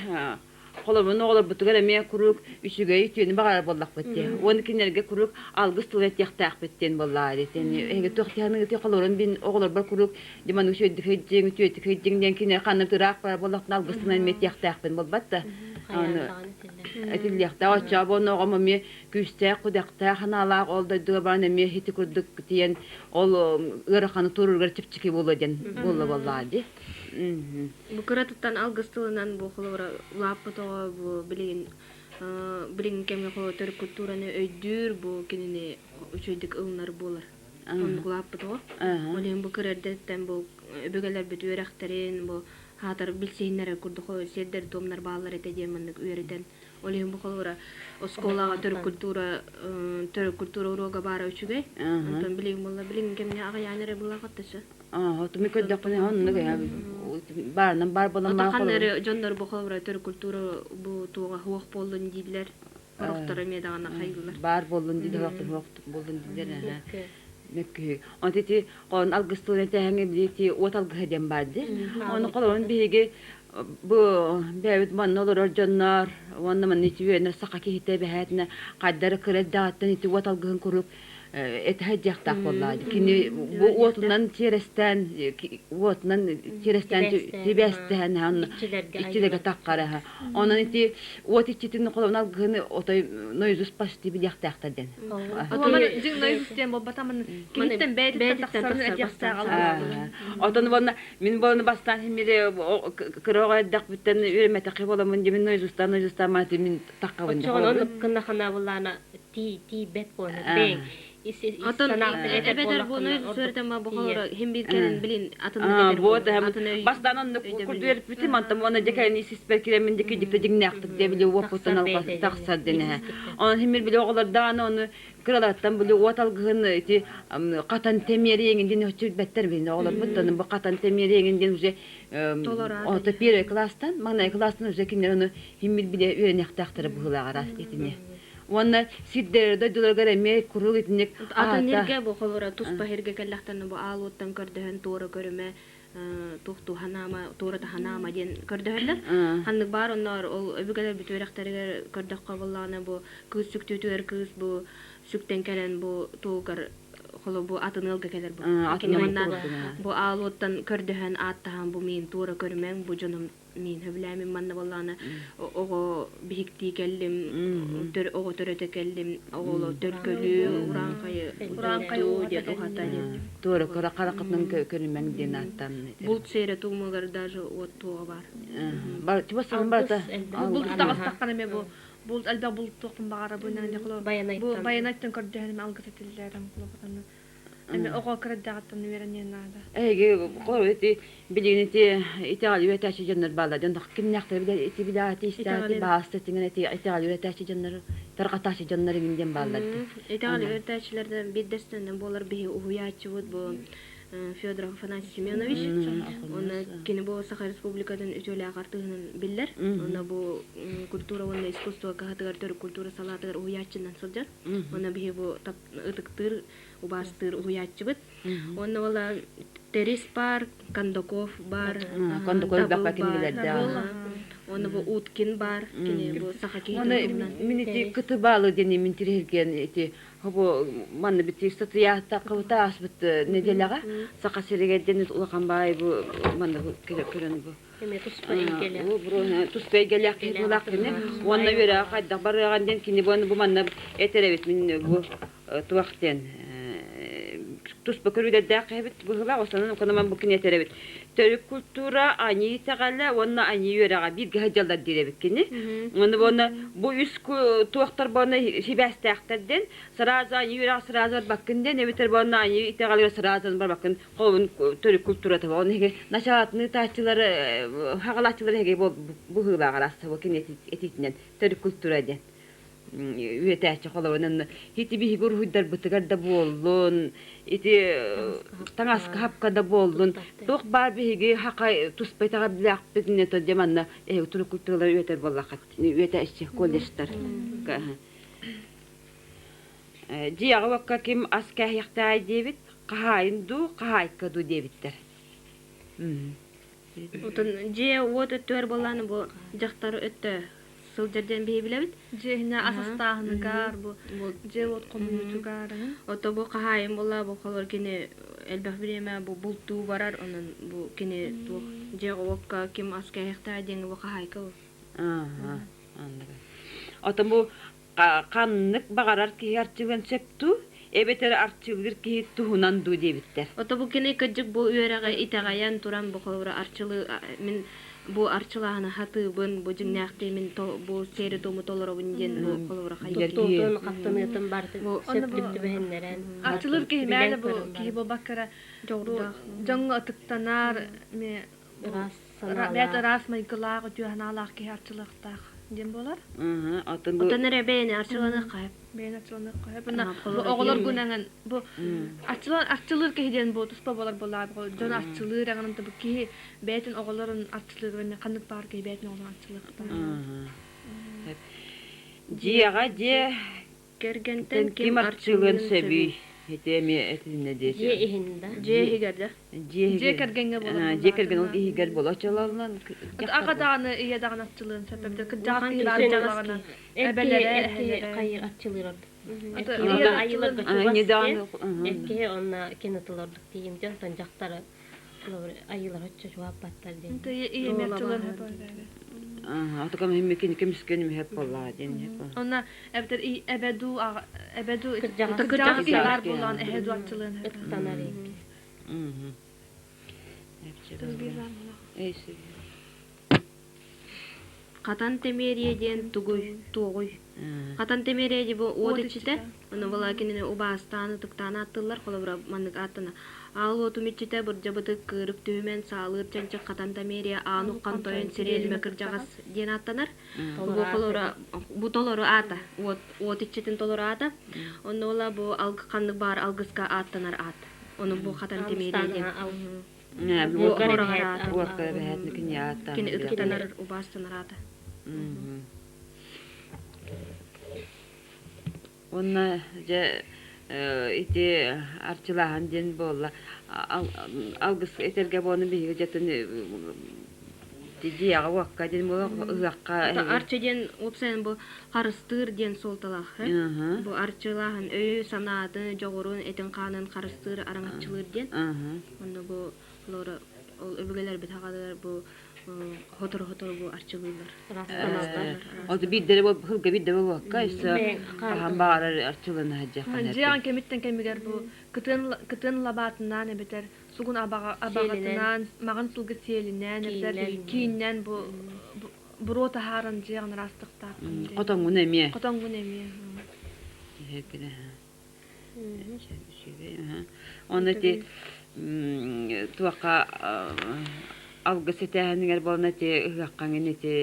холобурун оҕолорбутугар эмиэ куруук үчүгэй үтүөнү баҕарар буоллахпыт дии. Уонна кинилэргэ куруук алгыс тылы этиэхтээхпит диэн буоллаҕа дии. Эһиги туох дии холобурун бин оҕолорбор куруук диман үчүгэйдик сылдьыҥ, үтүөтүк сылдьыҥ диэн кинилэр ханна ыраах барар буоллахпына алгыс тылынан эмиэ этиэхтээхпин буолбат да. Аны этиллиэхтээх оччоҕо буонна оҕом эмиэ күүстээх, кудэхтээх санаалаах ол дойдуга баран эмиэ ити курдук тиийэн ол ыараханы туоруургар чэпчэки буолуо диэн буолла буоллаҕа дии. Бу кыратыттан алгыс тылынан бу холобура улааппыт оҕо бу билигин билиҥҥи кэмҥэ холобура төрүт культураны өйдүүр, бу кинини үчүгэйдик ылынар буолар. Оннук улааппыт оҕо. Ол иһин бу кыра эрдэттэн бу өбүгэлэрбит үөрэхтэрин, бу хаатар билсиһиннэрэр курдук сиэрдэр-туомнар бааллар этэ диэн маннык үөрэтэн. Ол иһин бу холобура оскуолаҕа төрүт культура уруога баара үчүгэй. Онтон билигин буолла билиҥҥи кэмҥэ аҕыйаан эрэ булаахатташы. Отуми көрдөхпүнэ оннук баарынан баар буолан Ото ханна эрэ дьоннор бу холобура төрүт культура бу туоҕа суох буоллун дииллэр. Орохторо эмиэ даҕаны хайыыллар. Баар буоллун дииллэр, суох буоллун дииллэр. Мөккүһү. Онт ити холон алгыс тылын этээһиҥи били уот алгыһа диэн баар дии. Ону холонун биһиги бу бэйэбит манна олорор дьоннор уонна манна ити үөнэр саха киһитэ бэһээтинэ хайдары кыра эрдэҕиттэн ити уот алгыһын куруук этэ сылдьыахтаах буоллаҕа. Кини бу уотунан тиэрэстээн уотунан тиэрэстээн тибээстээн иччилэргэ таххараха. Онон ити уот иччитин холобун алгыһын отой наизусть почти билиэхтээхтэр диэн. Дьиҥ наизусть диэн буолбата маны киһиттэн бэйэтиттэн тахсарын этиэхтээх Отон уонна мин буоланы бастаан химире кыра оҕо эрдэхпиттэн үөрэммэтэххи буоламмын дьэ мин наизустаан наизустаан маати мин таххабын Оччоҕуна оннук гыннахына булаана тиийбэт буолар. Бэйэҥ ис Отон санааттан этэр эбэтэр бу буоллаххына суөртема бу ордук холоро тиийэр. хим биир кэлин билин атыннык этэр Вот атын өй бастаан оннук өйдөбүл курдуерпүтүм онтон уонна дьэ кэлин ис-испэр киирэммин дьэ кидикте дьиҥнээхтик дьэ били уоппуттан Тахсар бэйэтэ тахсар дьиҥ дэнэһэ. ис-истиктэн. Онон химир били оҕолордаан ону кыралартан били уот алгыһын ити хатан тэмиэриэҥин диэн оччу билбэттэр билин оҕолорбут ону бу хатан тэмиэриэҥин диэн уже ото первый класстан маҥнай класстан уже кинилэр ону химир биле үөрэниэхтээхтэрэ быһыылаах араас итини. Уонна сирдэр дойдуларыгар эмиэ куруук итинник Атын сиргэ бу холобура туспа сиргэ кэллэхтэринэ бу аал уоттан көрдөһөн туора көрүмэ туох туһанаама туора таһанаама диэн көрдөһөллөр. Ханнык баар онноор ол өбүгэлэрбит үөрэхтэригэр көрдөххө буоллаҕына бу кыыс сүктүүтүгэр кыыс бу сүктэн кэлэн бу тугар холобу атын ыалга кэлэр бу. Кини уонна бу аал уоттан көрдөһөн ааттаһан бу миин туора көрүмэҥ бу дьонум мин сөбүлээмин манна буоллаҕына оҕо биһиктии кэллим оҕо төрөтө кэллим оҕоло төлкөлүү урааҥхайы Урааҥхай диэн уһата диэн туора кыра харахытынан көрүмэҥ диэн ааттаан булт сиэрэ туумугар даже уот туоҕа баар бар тиба сылын барата булт таҕыстаххына эмэ бу булт элбэх бултуохпун баҕарабын бу байанайтан көрдөһөнүм алгыс этиллэрим кулабатаны Эми оҕо кыраддаҕыттан үөрэниэн наада. Эһиги холобур ити билигин ити итэҕэл үөрэтээччи дьоннор бааллар. Дьон кимнээхтэр билэр ити билээти истээти баасты тиҥэн ити итэҕэл үөрэтээччи дьоннор тарҕатааччы дьоннор иҥин диэн бааллар дии. Итэҕэл үөрэтээччилэрдэн биирдэстэринэн буолар биһи уһуйааччыбыт бу Федоров Афанасий Семенович. Уонна кини бу Саха Республикатын үтүөлээх артыыһынан биллэр. Уонна бу культура уонна искусство кыһатыгар төрүт культура салаатыгар уһуйааччынан сылдьар. Уонна биһи бу ытыктыыр убаастыыр уһуйааччыбыт. Уонна ол Терис бар, Кондаков бар, Кондаков Табыл бар. Уонна бу Уткин бар, кини бу саха киһитин туһунан. Мин ити кытыбаалы диэн мин тириһирген ити хобу манна бити статьята кыбыта ааспыт неделяҕа Саха сиригэр диэн улахан баай бу манна көрөн бу Эмиэ туспа эйгэлээх. Туспа эйгэлээх киһи буолаах кини. Уонна үөрэҕэ хайдах барыаҕын диэн кини бу манна этэр эбит мин бу туох диэн туспа көрүүлэрдээх киһибит быһыылаах осонун уканаман бу кини этэр эбит төрүт культура аньыы итэҕэлэ уонна аньыы үөрэҕэ бииргэ сылдьаллар диир эбит кини уонна уонна бу үс туохтар буонна сибээстээхтэр диэн сразу аньыы үөрэҕэ сразу барбаккын диэн эбэтэр буонна аньыы итэҕэлигэр сразу барбаккын холобун төрүт культурата ол иһиги началатын ыытааччылары хаҕалааччылары иһиги быһыылаах араас бу кини этиитинэн төрүт культура диэн. Үөтээччи холобунан ити биһиги уруһуйдарбытыгар да буоллун, ити таҥаска хапка да буоллун, туох баар биһиги хака туспа итэҕэллээхпит не дьэ манна эһиги туруккутугар үөтэр буоллаххыт үөтээччи колледжтар. Дьиэҕэ-уокка ким ас кээһиэхтээй диэбит, хаһаайын дуу, хаһаайка дуу диэбиттэр. Отон дьиэ-уот өттүгэр буоллаҕына бу дьахтар өттө сылдьар диэн биһи билэбит. Дьиэ иһинэ ас астааһыныгар, бу дьиэ-уот хомуйуутугар. Ото бу хаһаайын буолла бу холор кини элбэх бириэмэ бу бултуу барар, онон бу кини туох дьиэҕэ-уокка ким ас кээһиэхтээх диэҥҥэ бу хаһаайка бу. Отон бу ханнык баҕарар киһи арчылыан сөп дуу, эбэтэр арчылыыр киһи туһунан дуу диэбиттэр. Ото бу кини кырдьык бу үөрэҕи итэҕэйэн туран бу холобура арчылыы мин бу арчылааһыны хатыыбын, бу дьиҥнээхтии мин бу сиэри-туому толоробун диэн бу холобура хайыыр. Туттуутун, хаптыныытын барытын сөптүк түбэһиннэрэн. Арчылыыр киһи мээнэ бу киһи буолбакка Дьоҕурдаах. дьоҥҥо ытыктанар, Ыраас бэйэт ыраас майгылаах, үтүө санаалаах киһи арчылыахтаах диэн буолар. Отон эрэ бэйэни арчыланыахха сөп. Бэйэни арчыланыахха сөп. Уонна бу оҕолоргун эҥин бу арчылан арчылыыр киһи диэн бу туспа буолар буоллаҕа дьон арчылыыр эҥин бу киһи бэйэтин оҕолорун арчылыыр эмиэ ханнык баар киһи бэйэтин оҕолорун арчылыахтаах. Дьиэҕэ дьиэ Кэргэнтэн ким арчылыан сөбүй? Ити эмиэ этиннэ Дьиэ диэчи. иһин да? Дьиэ иһигэр да? Дьиэ Дьиэ иһигэр кэргэҥҥэ буолар дьиэ кэргэн ол буоллаҕына. иһигэр буола оччолорунан Аҕа даҕаны ийэ даҕаны арчылыан сөп эбитэ кырдьаҕас Улахан киһи киһи баар Кырдьаҕас буоллаҕына киһи. Эр киһи, эбэлэрэ, эр киһи эһэлэрэ. хайыыр арчылыыр ордук. Эр Ата киһи ийэ онно айыыларга чугас Инньэ диэн, даҕаны эр киһи онно кини тыл ордук тиийимтиэ, онтон дьахтары айыылар оччо чугаһаппаттар диэн. Ийэ эмиэ арчылыан сөп эрээри. Отукам иһиммикин көмүскэн имиһэп буоллаҕа диэн Онно эбэтэр эбэ дуу эбэ дуу Кырдьаҕас кырдьаҕас киһи баар буоллаҕына эһэ дуу арчылыан сөп. Ыттанар Хатан Тэмиэрийэ диэн тугуй, туоҕуй? Хатан Тэмиэрийэ дии бу уот иччитэ, ону была кинини убаастаан, ытыктаан ааттыыллар, холобура маннык ааттана. Аал уотум иччитэ бырдьабытык, кыырык түһүмэн, саалыыр чанчык Хатан Тэмиэрийэ аан уххан тойон сириэлимэ кырдьаҕас диэн ааттанар. Бу холобура бу толору аата, уот, уот иччитин толору аата. Онно була бу алг ханнык баар алгыска ааттанар аат. Ону бу Хатан Тэмиэрийэ диэн. Кини ытыктанар, убаастанар аата. Уонна дьэ ити арчылааһын диэн буолла. Алгыс этэргэ буолан биһиги дьэтин дьиэҕэ-уокка диэн буола ыһыахха Арчы диэн уопсайынан бу харыстыыр диэн суолталаах. Бу арчылааһын өйү-санаатын, дьоҕурун, этин-хаанын харыстыыр, араҥаччылыыр диэн. Онно бу олору ол өбүгэлэрбит аҕалар бу хотору-хотору бу арчылыыллар. Ол биирдэрэ сылга биирдэ буолбакка өссө хаһан баҕарар арчылана сылдьыахха Дьиэҕин кэмиттэн кэмигэр бу кытыан кытыан лабаатынаан эбэтэр сугун абаҕатынаан маҕан сылгы сиэлинээн эбэтэр кииннээн бу буруо таһааран дьиэҕин ыраастыктааххын Хотоҥҥун эмиэ. Хотоҥҥун эмиэ. Оны ити туохха алгыс этээһинигэр буолан ити ыһыаххаҥын ити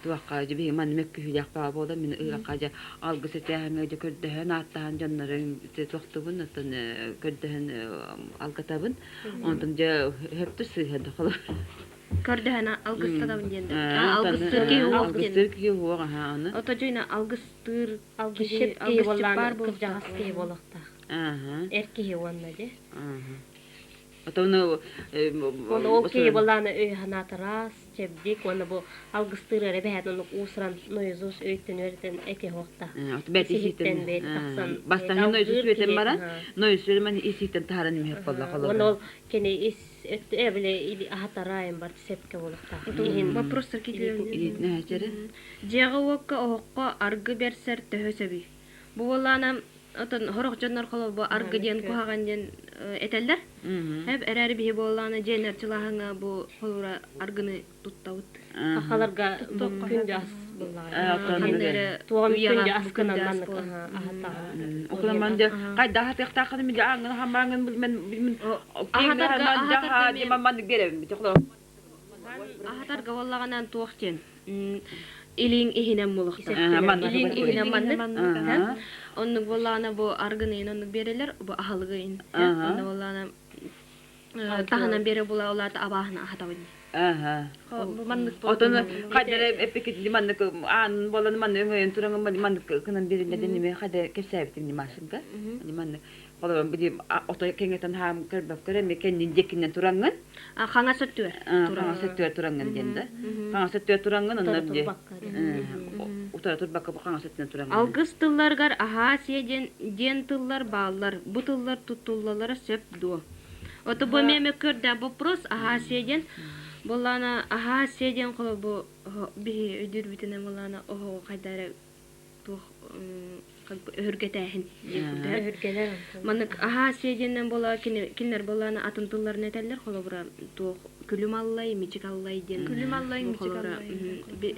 туохха дьэ биһиги манна мөккүһүүлээх баҕа буолан мин ыһыахха дьэ алгыс этээһиҥҥэ дьэ көрдөһөн ааттаһан дьоннорун ити туохтубун оттон көрдөһөн алгатабын онтон дьэ өптө сыыһа да холор Көрдөһөн алгыстатабын диэн да. Алгыстыыр киһи уох диэн. Алгыстыыр киһи уох аха аны. Ото дьуйна алгыстыыр Алгысчыт киһи буоллаҕына кырдьаҕас киһи буолуохтаах. Эр киһи уонна дьэ. Отону Уонна ол киһи буоллаҕына өй-санаата ыраас, чэбдик уонна бу алгыстыыр эрэ бэһэт оннук уусуран нойузус өйтөн үөрэтэн этиһуохтаах. Бэт Исиһиттэн бэйэтэ тахсан Бастаһын нойузус үөтэн баран, нойузус ман исииттэн таһаран имиһэп болла холобура. Уонна ол кини ис өттү били аһатараайын бар сепке буолуохтаах. Иһин Вопростар киирдилэр. Дьиэҕэ-уокка оһоххо аргы бэрсэр төһө сөбүй? Бу буоллаҕына, отон сорох дьоннор холобур аргы диэн куһаҕан диэн этэллэр. Эп эрээри биһи буоллаҕына дьиэни арчылааһыҥҥа бу холобура аргыны туттабыт. Сахаларга бу күндү ас буоллаҕа. Ханна эрэ Туоҕун үйэҕэ күндү ас бу гынан күндү ас маннык буолар. аһатаҕын. Укуламан дьэ хайдах атыахтааххын мин ааҥҥын хамааҥҥын мен мен Аһатарга аһатарга маннык биэрэбин Аһатарга буоллаҕынан туох диэн. Илииҥ иһинэн мулуктар. Илииҥ иһинэн маннык. Оннук буоллаҕына бу аргын иһин оннук биэрэллэр, бу аһылыгы иһин. Онно буоллаҕына таһынан биэрэ була улаата абааһына аһатабын. Маннык Отон хайдара эппикит маннык аан болан маннык өҥөйөн туран маннык кынан биэриллэрдин неме хайда кэпсээбитим нимашенка. Маннык холобур били ото кэҥэтэн хаам көрбөккөр эми кэннин диэкинэн тураҥҥын Хаҥас өттүгэр хаҥас өттүгэр тураҥҥын диэн да хаҥас өттүгэр тураҥҥын онно били утары турбакка бу хаҥас өттүнэн тураҥҥын Алгыс тылларыгар аһаа сиэ диэн диэн тыллар бааллар. Бу тыллар туттуллаллара сөп дуо? Ото бу эмиэ мөккүөрдээх вопрос аһаа сиэ диэн буоллаана аһаа сиэ диэн холобу биһи өйдүүрбүтүнэн буоллаана оһоҕу хайда эрэ туох как бы өһүргэтээһин диэн курдук. Өһүргэнэр. Маннык аһаа сиэ диэннэн буола кинилэр буоллаана атын тылларын этэллэр холобура туох күлүм аллай, мичик аллай диэн Күлүм аллай, бу мичик холобура аллай.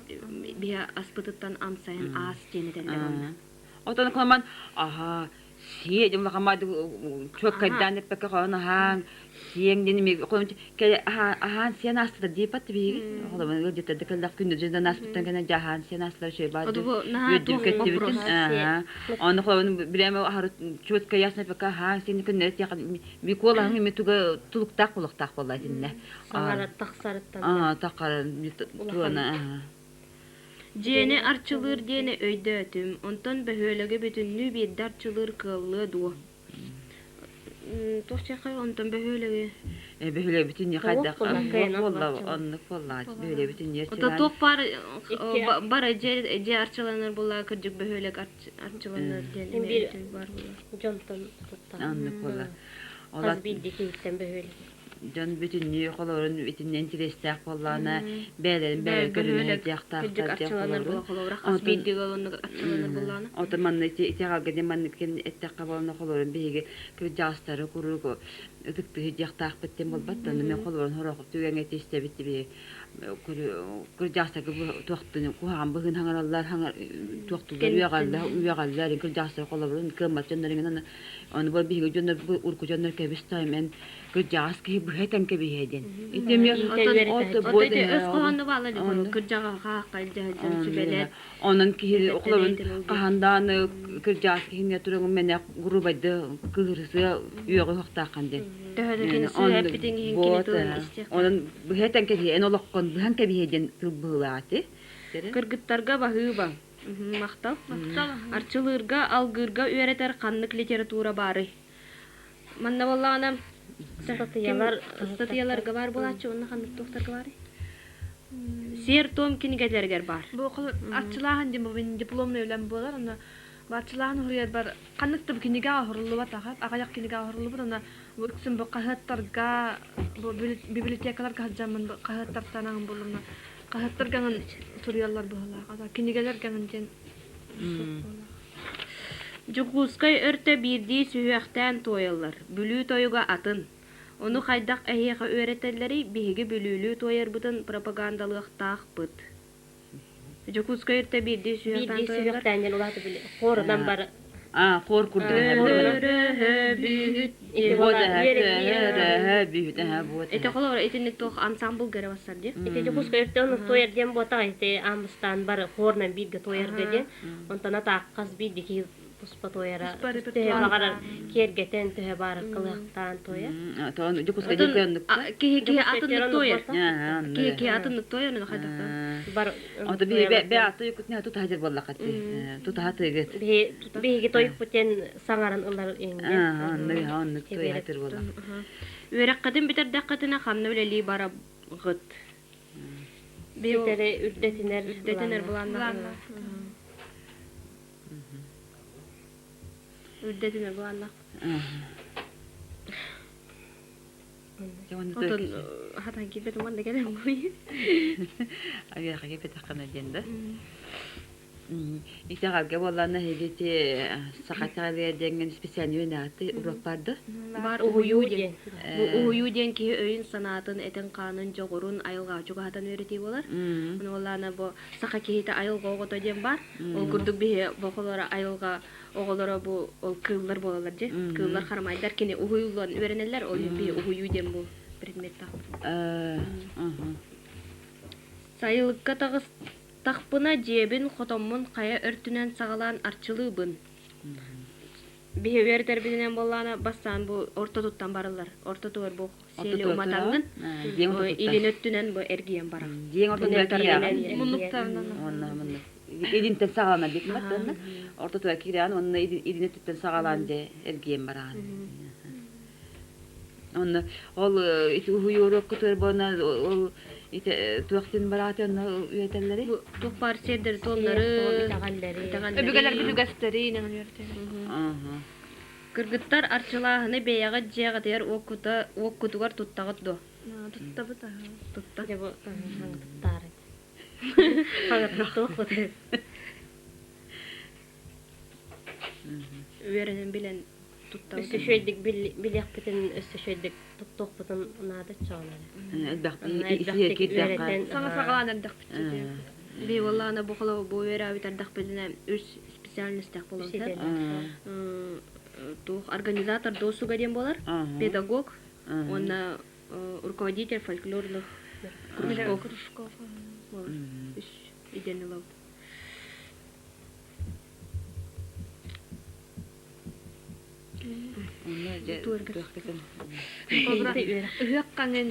биһи аспытыттан амсайан аас диэн этэллэр онно. Отон кыламан аһаа сиэ дьон улахаммаады чуоккайдаан эппэккэ хоһон аһаан сиэҥ диэн эми кэлэ аһаан сиэн аастылар диэппат биһиги холобун ыалдьыттарда кэллэх күндү дьоннон ааспыттан кэнэ дьэ аһаан сиэн аастылар үчүгэй баар үөрдүм көттүбүтүн ону холобун бирэм аһары чуотка ясно эппэккэ аһаан сиэн күннэрэ тиэхэ миколаһың эми туга тулуктаах булуктаах буолла итиннэ Саҥара тахсарыттан таххара туона Дьиэни арчылыыр диэни өйдөөтүм, онтон бөһүөлэги бүтүннүү биирдэ арчылыыр кыаллыа дуо? Туох диэххэй, онтон бөһүөлэги Бөһүөлэги бүтүннүү хайдах буолла оннук буоллаҕа бөһүөлэги бүтүннүү Ото туох баар бары дьиэ дьиэ арчыланар буолла кырдьык бөһүөлэк арчыланар диэн биир баар буолла. Дьонтон туттар. Оннук буолла. Хас биирдии киһиттэн бөһүөлэк. Дьон бүтүннүү холорун итиннэ интириэстээх буоллаҕына бэйэлэрин бэйэлэрин көрүнэ сылдьыахтаахтар диэн холобурун. Хас биирдии ыал оннук арчыланар буоллаҕына. Отон манна ити итэҕэлгэ диэн маннык кэм эттэххэ буолана холорун биһиги кырдьаҕастары куруук ытыктыы сылдьыахтаахпыт диэн буолбат да мен холорун сорох түгэҥҥэ истэбит биһи кырдьаҕастарга туохтун куһаҕан быһыын хаҥараллар туохтулар үөҕэллэр үөҕэллэр кырдьаҕастар холобурун кыаммат дьоннор ону бу биһиги дьоннор урку дьоннор кэбис эн кырдьаҕас киһи быһа этэн кэбиһиэ диэн. Ити эмиэ өс хоһоону баала кырдьаҕаһы хаахха илдьэ сылдьан сүбэлэт. Онон киһи оҕолорун хаһан даҕаны кырдьаҕас киһини туругун мэнэ грубайды кыһырсыа үөҕү уһахтааххан диэн. Төһө да кини сыыһа эппитин иһин кини тылын истиэх. Онон быһа этэн кэбиһиэ, эн олоххун быһан кэбиһиэ диэн тыл быһыылаах ити. Кыргыттарга баһыыба. Махтал. Арчылыырга, алгыырга үөрэтэр ханнык литература баарый? Манна буоллаҕына ыстатыйалар ыстатыйаларга баар буолааччы уонна ханнык туохтарга баарый? Сиэр-туом кинигэлэригэр баар. Бу арчылааһын диэн бу мин дипломнай үлэм буолар онно арчылааһын уһуйарбар ханнык да кинигэ оһоруллубатаҕа аҕыйах кинигэ оһоруллубут онно бу үксүн бу хаһыаттарга бу библиотекаларга сылдьаммын хаһыаттартан аҥын буллум хаһыаттарга аҥын суруйаллар быһыылаах кинигэлэргэ аҥын диэн Дьокуускай өртө биирдии сүһүөхтээн туойаллар, Бүлүү тойуга атын. Ону хайдах эһиэхэ үөрэтэллэрий, биһиги Бүлүүлүү туойарбытын пропагандалыахтаахпыт. Дьокуускай өртө биирдии сүһүөхтээн Биирдии туойаллар. сүһүөхтээн диэн улаата били хуорунан бары Аа, хор курдук Өрөһөбүһүт Ити буола үөрэтии Ити холобура итинник туох ансамбл гэрэ бассар дии. Ити Дьокуускай өртө ону туойар диэн буотаҕа ити аан бастаан бары хуорунан бииргэ туойарга диэн Онтон атаах хас биирдии киһи туспа туойара төһө баҕарар киэргэтэн төһө баарар кылыһахтаан туойар. Киһи киһи атыннык туойар. Киһи киһи атыннык туойар аны хайдахтан. Бар Ото биһи бе аты юкутне тутаһа буоллахати. Тутаһа тыгыт. Биһиги тойукпутен саҥаран ылар инге. Оннук оннук туйатыр буолла. Үөрэххитин бүтэрдэххитинэ ханна үлэлии барабыт? Ситэри үрдэтинэр үрдэтинэр былааннаах. Үрдэтинэр былааннаах. Отон хатан киирбэтим уонна кэлэн буй. Авиаха киирбэтэххинэ диэн да. Итэҕэлгэ буоллаҕына эһиги ити саха итэҕэлигэр диэҥҥин специальный үөнэҕит уруок баар дуо? Баар уһуйуу диэн. Бу уһуйуу диэн киһи өйүн-санаатын, этин-хаанын, дьоҕурун айылҕаҕа чугаһатан үөрэтии буолар. Ону буоллаҕына бу саха киһитэ айылҕа оҕото диэн баар. Ол курдук биһи бу оҕолоро айылҕа оҕолоро бу ол кыыллар буолаллар дии. Кыыллар харамайдар кини уһуйуллан үөрэнэллэр. Ол иһин биһи уһуйуу диэн бу предметтаах. Сайылыкка таҕыс. Сырыттахпына дьиэбин, хотоммун хайа өртүнэн саҕалаан арчылыыбын. Биһи үөрэтэрбитинэн буоллаҕына бастаан бу ортотуттан барыллар. Ортотугар бу сиэли уматаҥҥын, илин өттүнэн бу эргийэн бараҕын. Дьиэҥ ортотугар киирэҕин. Муннуктарынан. Уонна муннук. Илинтэн саҕаланар диэтим аттанна. Ортотугар киирэҕин уонна илин өттүттэн саҕалаан дьэ эргийэн бараҕын. Онно ол ити уһуйууруоккутугар буона ол ити туох диэн барааты онно үөрэтэллэрий? Бу туох баар сиэрдэри туомнары, итэҕэллэри. Өбүгэлэрбит үгэстэрин үөрэтэллэр. Кыргыттар арчылааһыны бэйэҕит дьиэҕитигэр уоккутугар туттаҕыт дуо? Туттабыт аһа. Тутта. Дьэ бу хаҥатыттаар этэ. Хаҥатыттуохпут. Үөрэнэн билэн туттабыт. Өссө үчүгэйдик билиэхпитин, өссө үчүгэйдик туттуохпутун наада чоҕун Элбэх элбэхтик үөрэтэн Саҥа саҕалаан эрдэхпит Би буоллаҕына бу холобур бу үөрээбит эрдэхпитинэ үс специальностях буолабыт. Туох организатор досуга диэн буолар, педагог уонна руководитель фольклорных кружков. Кружков. Үс идэни ылабыт. Ыһыах хаҥын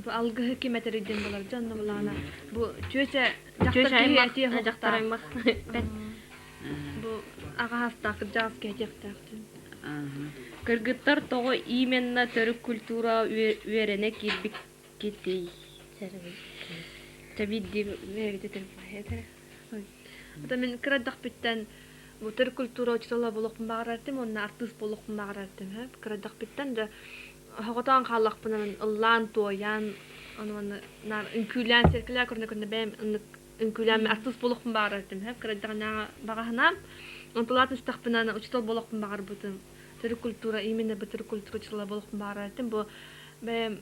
бу алгыһы ким этэрий диэн буолар дьон булаана бу чүөчэ дьахтар киһи этиэ дьахтар аймах бу аҕаһастаах кырдьаҕас киһи этиэхтээх Кыргыттар тоҕо именно төрүт культура үөрэнэ киирбиккитий? Чэбидди Ата мин кыра эрдэхпиттэн бу төрүт культура учуутала буолуохпун баҕарар этим уонна артыыс буолуохпун баҕарар этим кыра эрдэхпиттэн да оһоҕотоон хааллахпына ыллаан-туойан ону манна наар үҥкүүлээн сиэркилэ көрүнэ көрүнэ бэйэм ыннык үҥкүүлээн артыыс буолуохпун баҕарар этим кыра эрдэҕинээҕи баҕа санаам онтулаатын истэхпинэ учуутал буолуохпун баҕарбытым төрүт культура именно бу төрүт культура учуутала буолуохпун баҕарар этим бу бэйэм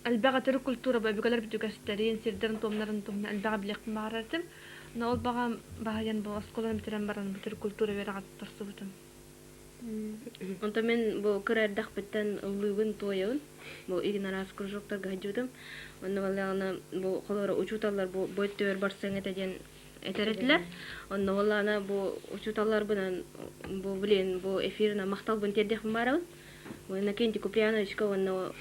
элбэҕи төрүт культура бу өбүгэлэрбит үгэстэрин, сирдэрин-туомнарын туһунан элбэҕи билиэхпин баҕарар этим. Но ол баҕам баһыйан бу оскуоланы бүтэрэн баран бу төрүт культура үөрэҕэр туттарсыбытым. Онтон мин бу кыра эрдэхпиттэн ыллыыбын, туойабын. Бу игин араас кружоктарга сылдьыбытым. Онно буоллаҕына бу холобура учууталлар бу бу өттүгэр барсыаҥ этэ диэн этэр этилэр. Онно буоллаҕына бу учууталларбынан бу блин бу эфирынан махталбын тиэрдиэхпин баарабын. Иннокентий Куприяновичка уонна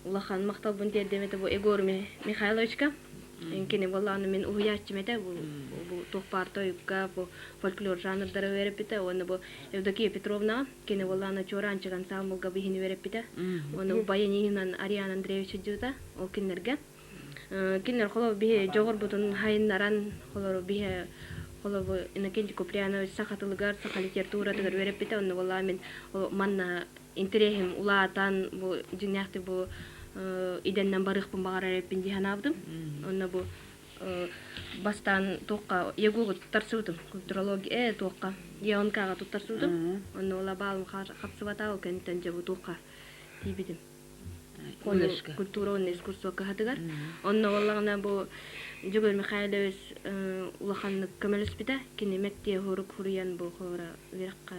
улахан махталбын тиэрдиэм этэ бу Егор Михайловичка. Кини буоллаҕына мин уһуйааччым этэ бу бу туох баар тойукка бу фольклор жанрдары үөрэппитэ уонна бу Евдокия Петровнаҕа кини буоллаҕына Чуораанчык ансаамбылга биһини үөрэппитэ уонна баянинан Ариан Андреевич сылдьыбыта ол кинилэргэ Кинилэр холобур биһи дьоҕурбутун хайыннаран холобур биһи холобур Иннокентий Куприянович саха тылыгар, саха литературатыгар үөрэппитэ. Онно буоллаҕа мин манна интэриэһим улаатан бу дьиҥнээхтик бу идэннэн барыахпын баҕарар эбиппин дии санаабытым. Онно бу бастаан туохха ЕГУ-га туттарсыбытым, культурология туохха ЕОНК-ҕа туттарсыбытым. Онно ола баалым хапсыбата, ол кэнниттэн дьэ бу туохха тиийбитим. Культура уонна искусство кыһатыгар. Онно буоллаҕына бу Дьөгүөр Михайлович улаханнык көмөлөспүтэ. Кини мэктиэ хорук хуруйан бу холобура үөрэххэ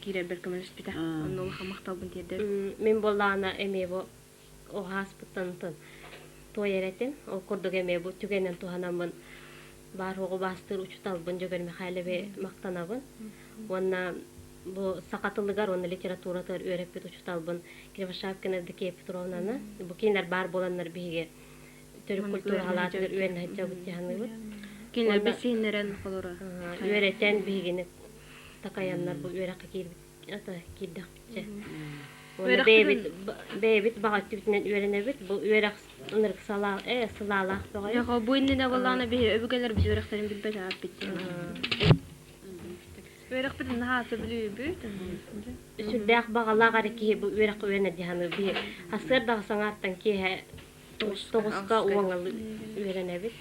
киирэрбэр көмөлөспүтэ. Онно улахан махталбын тиэрдэбин. Мин буоллаҕына эмиэ бу оһааспыттан туойар этим. Ол курдук эмиэ бу түгэнэн туһанаммын баар оҕо баастыыр учууталбын Дьөгүөр Михайловы махтанабын. Уонна бу саха тылыгар уонна литературатыгар үөрэппит учууталбын Кривошапкина Евдокия Петровнаны бу кинилэр баар буоланнар биһиги төрүт культура халаатыгар үөрэнэ сылдьабыт дии саныыбыт. Кинилэр бэсиһиннэрэн холоро. Үөрэтэн биһигини такайаннар бу үөрэххэ киирбит ата киирдэхпитчэ. Уонна бэйэбит бэйэбит баҕа өттүбүтүнэн үөрэнэбит. Бу үөрэх ынырык салаа сылаалаах бөҕөйө. Бу иннинэ буоллаҕына биһи өбүгэлэрбит үөрэхтэрин билбэт ааппыт. Үөрэхпитин наһаа сөбүлүүбүт. Сүрдээх баҕалаах эрэ киһи бу үөрэххэ үөрэнэр дии саныыр. Биһи сарсыардаҕа саҥааттан киэһэ тоҕуска уоҥалы үөрэнэбит.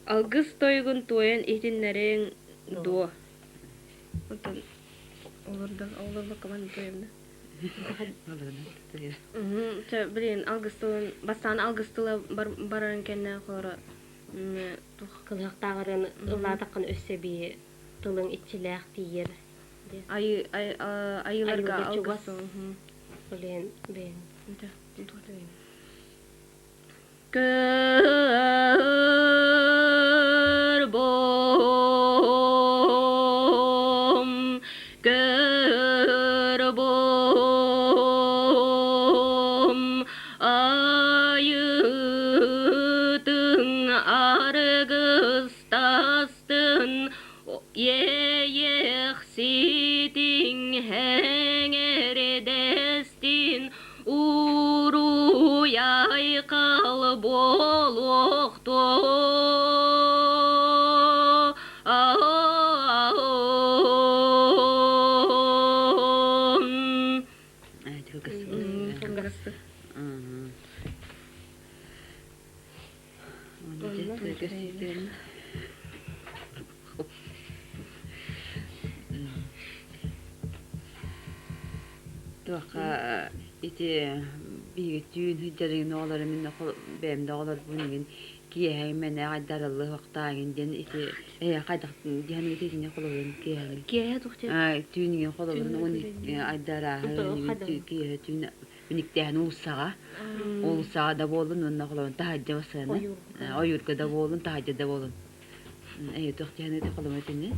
Алгыс тойугун туойан иһитиннэриҥ дуо? Оттон олордо команда туойамна. Чэ, блин, алгыс тылын, бастаан алгыс тыла барарын кэннэ хоро туох Кылыһахтааҕырын ыллаатаххына өссө бии тылыҥ иччилээх тиийэр. Айы айыларга Айылга алгыс чугас. тылын. Ол иһин бэйэҥ Көр бом, көр бом, айытын аргыстастын иэйэхситиҥ эҥэрдэстин Уруй-айхал буолуохтун! Туохха ити биһиги түүн сылдьарыгын оҕолоро мин бэйэм да оҕолорбун игин киэһэ мэнэ айдарыллы уохтааҥын диэн ити эһиэхэ хайдах диэн итини холобурун киэһэҥин Киэһэ туох диэн? Түүн игин холобурун уон айдарааһын киэһэ түүн Биниктээһин уулуссаҕа уулуссаҕа да буоллун уонна холобун таһырдьа бассыаны ойуурга да буоллун таһырдьа да буоллун эйэ туох диэхиний холобун итини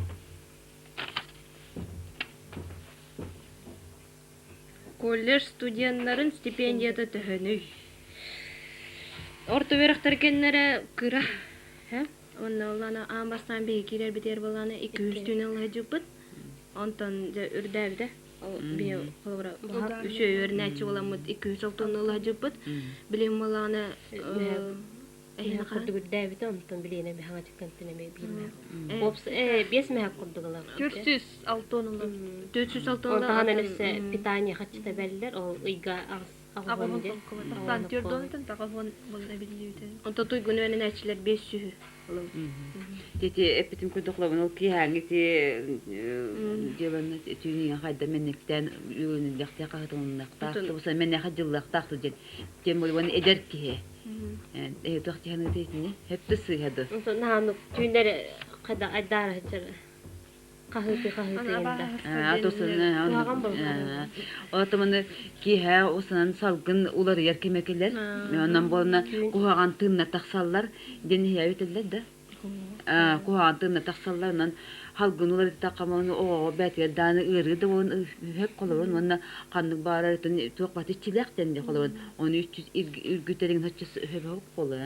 Колледж студеннарын стипендията төһөнүй? Орто үөрэхтэр кэннэрэ кыра. Онно оллаана аан бастаан биһи киирэрбитигэр буоллаана 200 түүн ыллаһыдьыппыт. Онтон дьэ үрдээбитэ. Ол биһи холобура үчүгэй үөрэнээччи буоламмыт 200 олтуонну ыллаһыдьыппыт. Билим буоллаҕына Эһиэхэ курдук үрдээбитэ, онтон билиэнэ мэһэҥэ чыккантын эмиэ биир мэһэх. Опс биэс мэһэх курдук ылабыт. 406 ылабыт. 406 Ол таһынан өссө питание хаччыта бэллэр, ол ыйга аҕыс Аҕыс солкуба. Тахсан түөрт таҕыс уон эбиллибитэ. Онтон туйгун үөрэнээччилэр 500 ылабыт. Тити эппитим курдук холобун ол киэһээҥҥи ити дьыаланы түүнүгэн хайда мэннэктээн үөрэниллэхтээх хаһытылыннахтаах тубуса мэннэхэ дьыллахтаах диэн тем более эдэр киһи э туох тиһаныыта итини хэптэ сыыһа ду Онтон наһааннык түүннэр хайда айдаара сылдьар хаһыытыы хаһыытыы инда. Куһаҕан Отоманы киэһэ усанан салгын уларыйар кэмэ кэлэр. Онон буолна куһаҕан тыынна тахсаллар диэн иһээбитэллэр да. Куһаҕан тыынна тахсаллар онон халгын уларыттахха оҕоҕо бээтигэр дааны ыарыы да буолан үһэк холобун уонна ханнык баарар туох бат иччилээх дэнди холобун ону үргүтэрин хоччус өһөбөһүк болу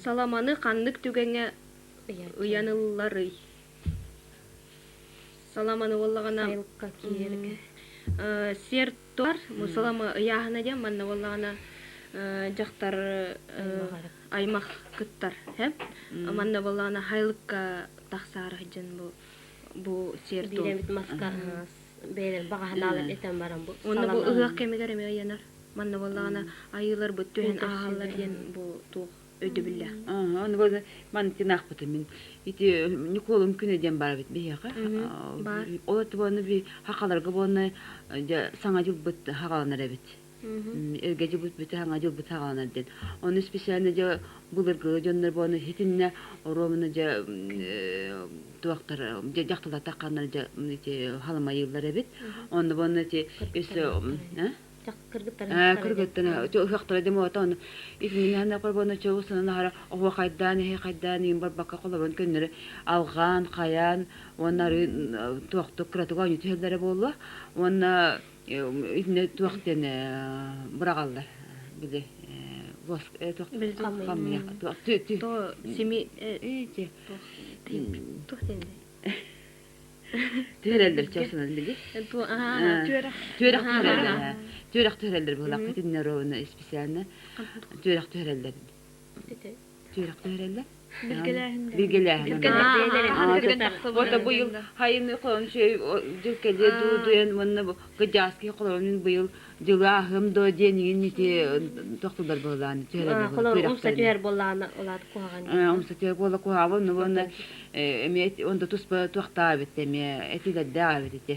Саламаны ханнык түгэҥҥэ ыйанылларый? Саламаны буоллаҕына Сайылыкка киирэргэ. сиэр туар салама ыйааһына диэн манна буоллаҕына дьахтар аймах кыттар манна буоллаҕына хайылыкка тахсаары сылдьан бу бу сиэр Биир эмит маска бэйэлэр баҕаһынаалар этэн баран бу Уонна бу ыһыах кэмигэр эмиэ ыйанар. Манна буоллаҕына айыыларбыт түһэн ааһаллар диэн бу туох өйдөбүллээх. Ону бу мантынаахпытын мин ити Ньукуолун күнэ диэн баар эбит биһиэхэ. Баар. Ол буонна би хахаларга буонна саҥа дьылбыт хаҕаланар эбит. Эргэ дьылбыт бүтэ саҥа дьылбыт хаҕаланар диэн. Ону специально дьэ былыргы дьоннор буонна хитиннэ оруомуна дьэ туохтар дьэ дьахталатахханнар дьэ ити халамайыыллар эбит. Онно буонна ити өссө Кыргыттан ыһыахтара дьомуота ону итиннэ холбоно чоусанан аһара оһуохайдаан эһиэхэйдээн иин барбакка холобун көннөрү алҕаан хайаан уонна арыы туохтук кыратык оонньуу түһэллэрэ буолуо уонна итиннэ туох диэн быраҕаллар били воск туох хамыйах туох сими туох диэн Түһэрэллэр чосунан били. Түөрэх. Түөрэх түһэрэллэр. Түөрэх түһэрэллэр буоллахха итиннэ ровно специально. Түөрэх түһэрэллэр. Түөрэх түһэрэллэр. Билгэлээһин. Билгэлээһин. Вот быйыл хайыны холон дьыл кэлиэ дуу дуйан уонна кыдьааски холонун быйыл дьылы ааһым до диэн игин ити тохтулар буолаан түһэрэллэр. Холор умса түһэр буоллаҕына улаат куһаҕан. Умса түһэр буола куһаҕан уонна эмиэ онда туспа туохтаа эбит эмиэ этилэрдээх эбит ити.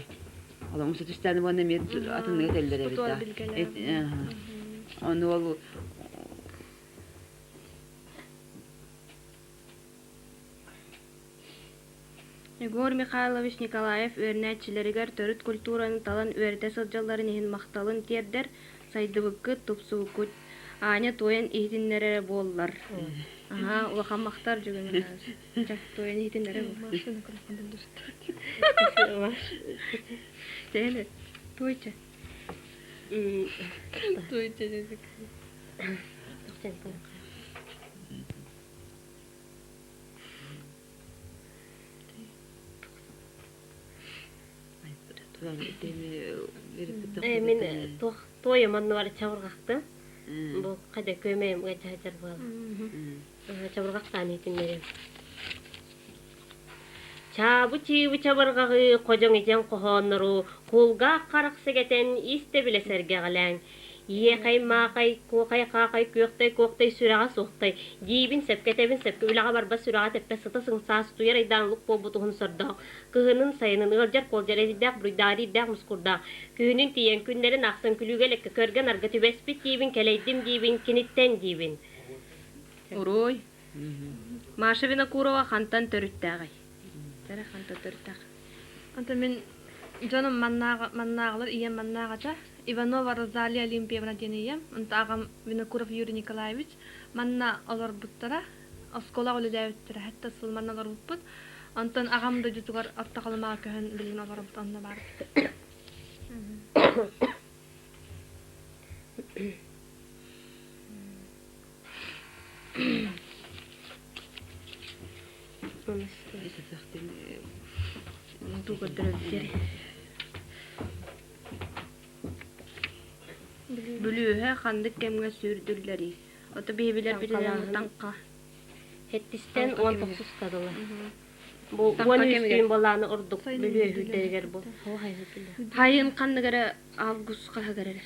Ол умса түстээн уонна эмиэ атынныга этэллэр эбит да. Ону ол Егор Михайлович Николаев үөрэнээччилэригэр төрүт культураны талан үөрэтэ сылдьалларын иһин махталын тиэрдэр, сайдыбыккыт, тупсубуккут Аня туойан иһитиннэрэрэ буоллар. Аһаа, улахан махтар Дьөгүөр Михайлович. Чэ, туойан иһитиннэрэ буоллар. Чэ, туой чэ. Туой чэ Мин туох туойум оннугар чабырҕахтым. Бу хайда күөмэйим ыадьаһадьар буолла. Чабырҕахтаан иһитиннэриэм. Чаабы-чыыбы чабырҕаҕы ходьоҥ итэн хоһооннору кулгаах харах сэгэтэн истэ билэ сэргэҕэлээҥ. Иэхэй-маахай, куохай-хаахай, күөхтэй-куохтай сүрэҕэ суохтай, диибин сөпкө этэбин сөпкө үлэҕэ барбат сүрэҕэ тэппэт сыта сыҥсаас утуйар айдаан лук буолбут уһун сордоох, кыһынын сайынын ыалдьар куолдьар эрэйдээх буруйдаах эриирдээх мускурдаах, күһүнүн тиийэн күннэрин аахсан күлүүгэ-элэккэ көргө-нарга түбэспит диибин, кэлэйдим диибин, киниттэн диибин. Уруй. Маша Винокурова хантан төрүттээҕий? Тэрэ хантан төрүттээх? Онтон мин дьонум маннааҕылар ийэм маннааҕата Иванова Розалия Олимпиевна диэн ийэм, онто аҕам Винокуров Юрий Николаевич манна олорбуттара, оскуолаҕа үлэлээбиттэрэ, сэттэ сыл манна олорбуппут. Онтон аҕам дойдутугар Орто Халымаҕа көһөн билигин олоробут, онно баарбыт. Туу көрдөрөбүт Бүлүүһэ ханнык кэмҥэ сүүрдүллэрий? Ото биһибилэр билинэн таҥха. Хэттистэн уон тохсуска дылы. Бу уон үс түүн болааны ордук бүлүүһүтэригэр бу. Хайын ханнык эрэ август хаһыгар эрэ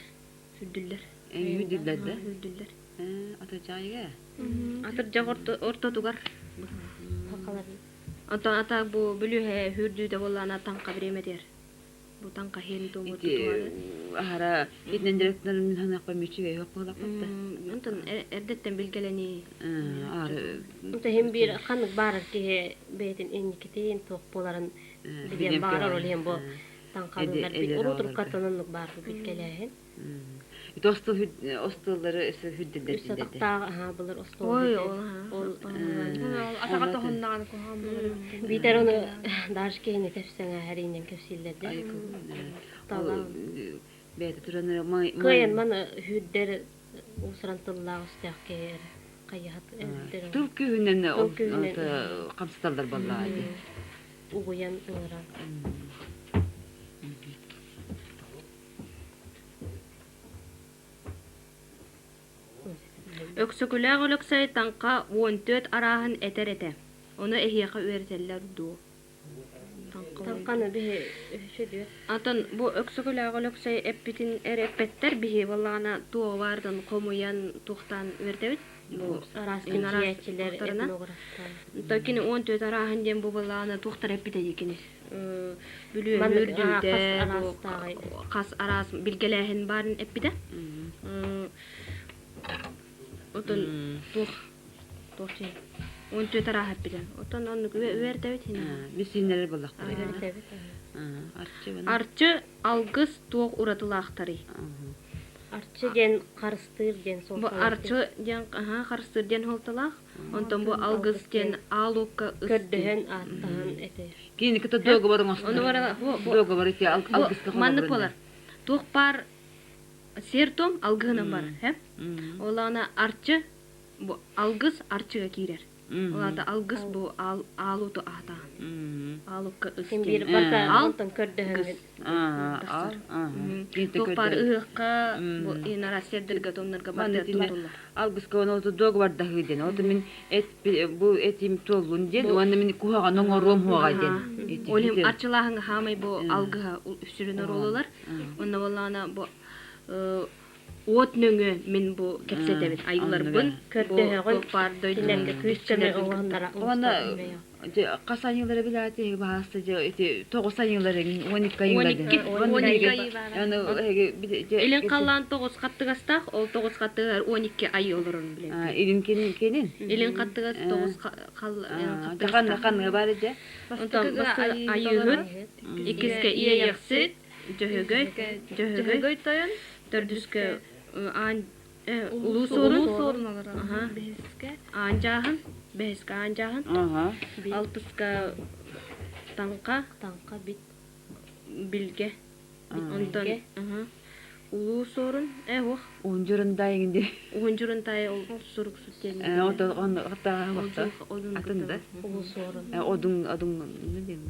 Сүрдүллэр. Үүрдүллэр да? Үүрдүллэр. Атырдьаҕайга? Атырдьах ортотугар. Онтон ата бу бүлүүһэ үүрдүүтэ буоллаана таҥха бириэмэтигэр. Бу таҥха иһин туомут тутуһары. Аһара итинэн директорын мин санаахпар мүччү өйөх буолаппат. Онтон эрдэттэн билгэлэнии. Аара Онто иһин биир ханнык баарар киһи бэйэтин инникитин туох буоларын билиэн баҕарар ол иһин бу таҥхалыыллар урут уруккаттан оннук баар билгэлээһин. Ити остуоллары өссө үрдүллэр Үс атахтаах аһаа былыр остуол Ой, ол ол Атаҕа тоһуннаҕына куһаҕан буолар эбит. Биитэр ону даже киһини кэпсэҥээһэриинэн кэпсииллэр да. Бэйэтэ туран Кыайан маны хүүрдэр уусуран тыллаах өстөөх киһи эрэ хайыһат Тыл күүһүнэн хамсаталлар буоллаҕа дии. Угуйан ыҥыран. Өксөкүлээх Өлөксөй таҥха 14 арааһын этэр этэ. Ону эһиэхэ үөрэтэллэр дуо? Таҥханы биһи үһү Атын бу Өксөкүлээх Өлөксөй эппитин эрэ эппэттэр биһи буоллаҕына туоҕа баардан хомуйан туохтаан үөрдэбит. Бу араас чинчийээччилэр этнографтар. Кини 14 арааһын диэн бу буоллаҕына туохтар эппитэ дии кини. Бүлүү үрдүүтэ хас араас билгэлээһин баарын эппитэ. Отон туох туох диэн 14 арааһа эппитэ. Отон оннук үөрдэбит хин. Миссииннэрэр буоллахтара. Арчы алгыс туох уратылаахтарый? Арчы диэн харыстыыр диэн Бу арчы диэн харыстыыр диэн суолталаах. Онтон бу алгыс диэн аал-уокка көрдөһөн ааттаһан этэ. Кини кытта договор оҥостор. Договор ити алгыска Маннык буолар. Туох баар сиэр-туом алгыһынан барар, һэ? Ол аана арчы бу алгыс арчыга киирэр. Ол аата алгыс бу аал-уоту аатаан. Аал-уокка ыс Син биир барыта онтон көрдөһөҥҥүн тахсар. Туох баар ыһыахха бу инара сиэрдэргэ тоннорго барыта тутуллар. Алгыска оны договордаһыы диэн. Ол мин эт бу этим туоллун диэн уонна мин куһаҕаны оҥоруом хуоҕа диэн. Ол иһин арчылааһыҥҥа хаамай бу алгыһа сүрүн оруолулар. Онно буоллаҕына бу. Уот нөҥүө мин бу кэпсэтэбин айыларбын Көрдөһөҕүн бу баар дойдум кинилэргэ күүс-көмө оҥоһуннара Уонна хас айыылары билээти баһаста дьэ ити тоҕус айыылары 12 айыылары 12 12 Илин халлаан тоҕус хаттыгастаах, ол тоҕус хаттыгар 12 айыы олорорун билэбин. Илин кенин Илин хаттыгас тоҕус хаттыгастаах. Ханныга бар дьэ? Онтон айыыһыт, иккискэ иэйэхсит, Дьөһөгөй, Дьөһөгөй тойон, төрдүскэ аан Улуу Суорун, Улуу Суорун олорор. Бэһискэ Аан Дьааһын, бэһискэ Аан Дьааһын, алтыска Таҥха, Таҥха бит Билгэ. Онтон Улуу Суорун, э уох. Уһун дьурунтай иҥди. Уһун дьурунтай ол суруксут диэн. Ото он атын да. Улуу Суорун. Одун одун диэн.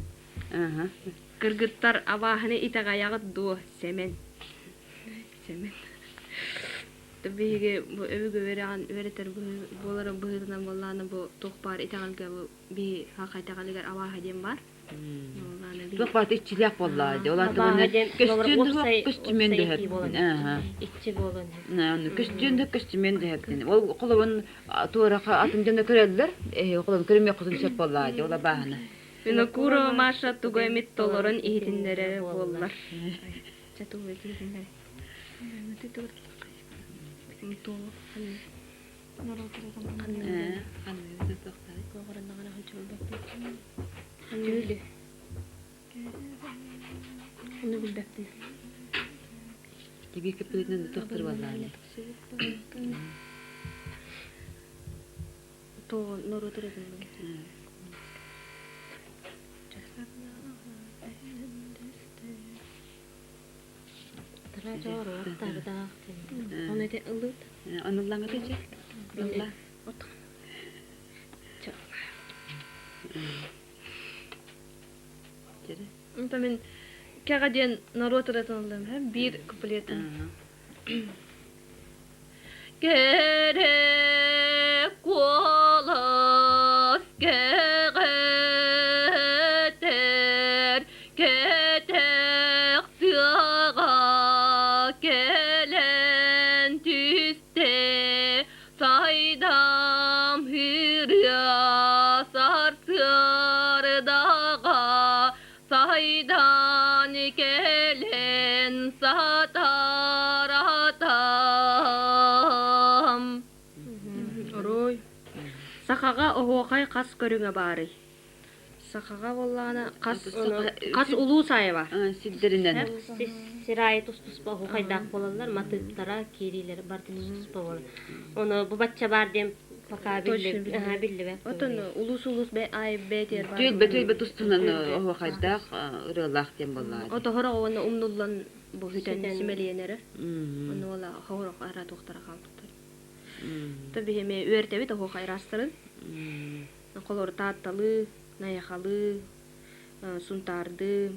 Кыргыттар абааһыны итэҕэйэҕит дуо, Сэмэн? Сэмэн. Биһиги бу өбүгэ үөрэҕин үөрэтэр буолара быһыытынан буоллаҕына бу туох баар итэҕэлгэ бу биһи саха итэҕэлигэр абааһы диэн баар. Туох баар иччилээх буоллаҕа дии. Ол Абааһы диэн көстүөн да уопсай көстүмүөн да уопсай буолан иччи буолан Көстүөн да көстүмүөн да Ол холобун туораха атын дьоно көрөллөр. Холобун көрүмүөххүтүн сөп буоллаҕа дии ол абааһыны. Винокурова Маша тугу эмит толорон иһитиннэрэрэ буоллар. Чэ тугу иһитиннэрэ. Ону билбэппин. Тебе кэппитинэн тохтор буоллаҕа. Тоҕо норуот ырыатын Оны ити ыллыт. Оннуллаҥыты дьэ. Ылла. Онто мин кэҕэ диэн норуот ырыатын ыллым биир куплетын. Кэрэ куолас кэҕэтэр кэтэх тыаҕа кэлэн түстэ сайдам ырыа сарсыардаҕа Сайдан кэлэн сатаратам. Оруй. Сахаҕа оһуохай хас көрүҥэ баарый? Сахаҕа буоллаҕына хас хас улуус аайы бар? Сирдэринэн. Сир аайы тус-туспа оһуохайдаах буолаллар, матыыптара, киириилэрэ барыта тус-туспа буолар. Ону бу бачча баар диэн Пока биллибэт. Отон улуус-улуус аайы бэйэтигэр баар. Түөлбэ түөлбэ тустунан оһуохайдаах ырыалаах диэн буоллаҕа. Отоһор уонна умнуллан бу бүтэн симэлийэн эрэр. Онно уола хоһорох ара туохтара хаалбыттар. То биһиэми үөртэбит оһуохай араастарын. Холор Таатталыы, Найахалыы, Сунтаардыы,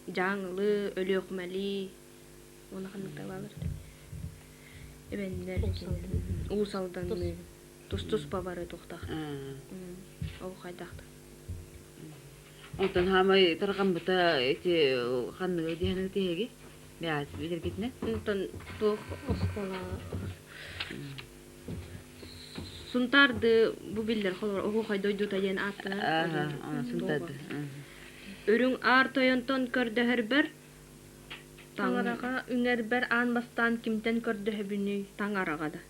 Дьааҥылыы, Өлүөхүмэлии уонна ханныктар бааллар эбэннэр Уус Алданныы тус-туспа бары туохтаах ол хайдахта Онтон хаамай тарҕаммыта ити ханныгы диэхин тиһэги бэйэҕит билэргитинэ Онтон туох Оскуола Сунтаарды бу биллэр холобур оһуохай дойдута диэн ааттанар Сунтаарды Үрүҥ Аар тойонтон көрдөһөрбөр Таҥараҕа үҥэрбэр аан бастаан кимтэн көрдөһөбүнүй? Таҥараҕа да.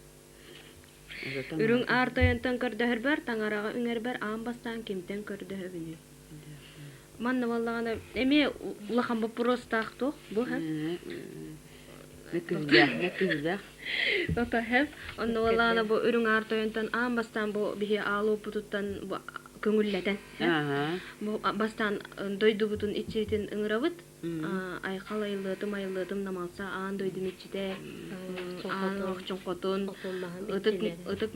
Үрүҥ Аар тойонтон көрдөһөрбөр, таҥараҕа үҥэрбэр аан бастаан кимтэн көрдөһөбүнүй? Манна буоллаҕына эмиэ улахан боппуруостаах туох бу һэ? Мөккүһүүлээх, мөккүһүүлээх. Ото һэ. Онно буоллаҕына бу Үрүҥ Аар тойонтон аан бастаан бу биһи аалуоппутуттан бу көҥүллэтэн бу бастаан дойдубутун иччитин ыҥырабыт Айхал айыллыатым айыллыатым намалса аан дойдум иччитэ аан охчоҥхотун ытык ытык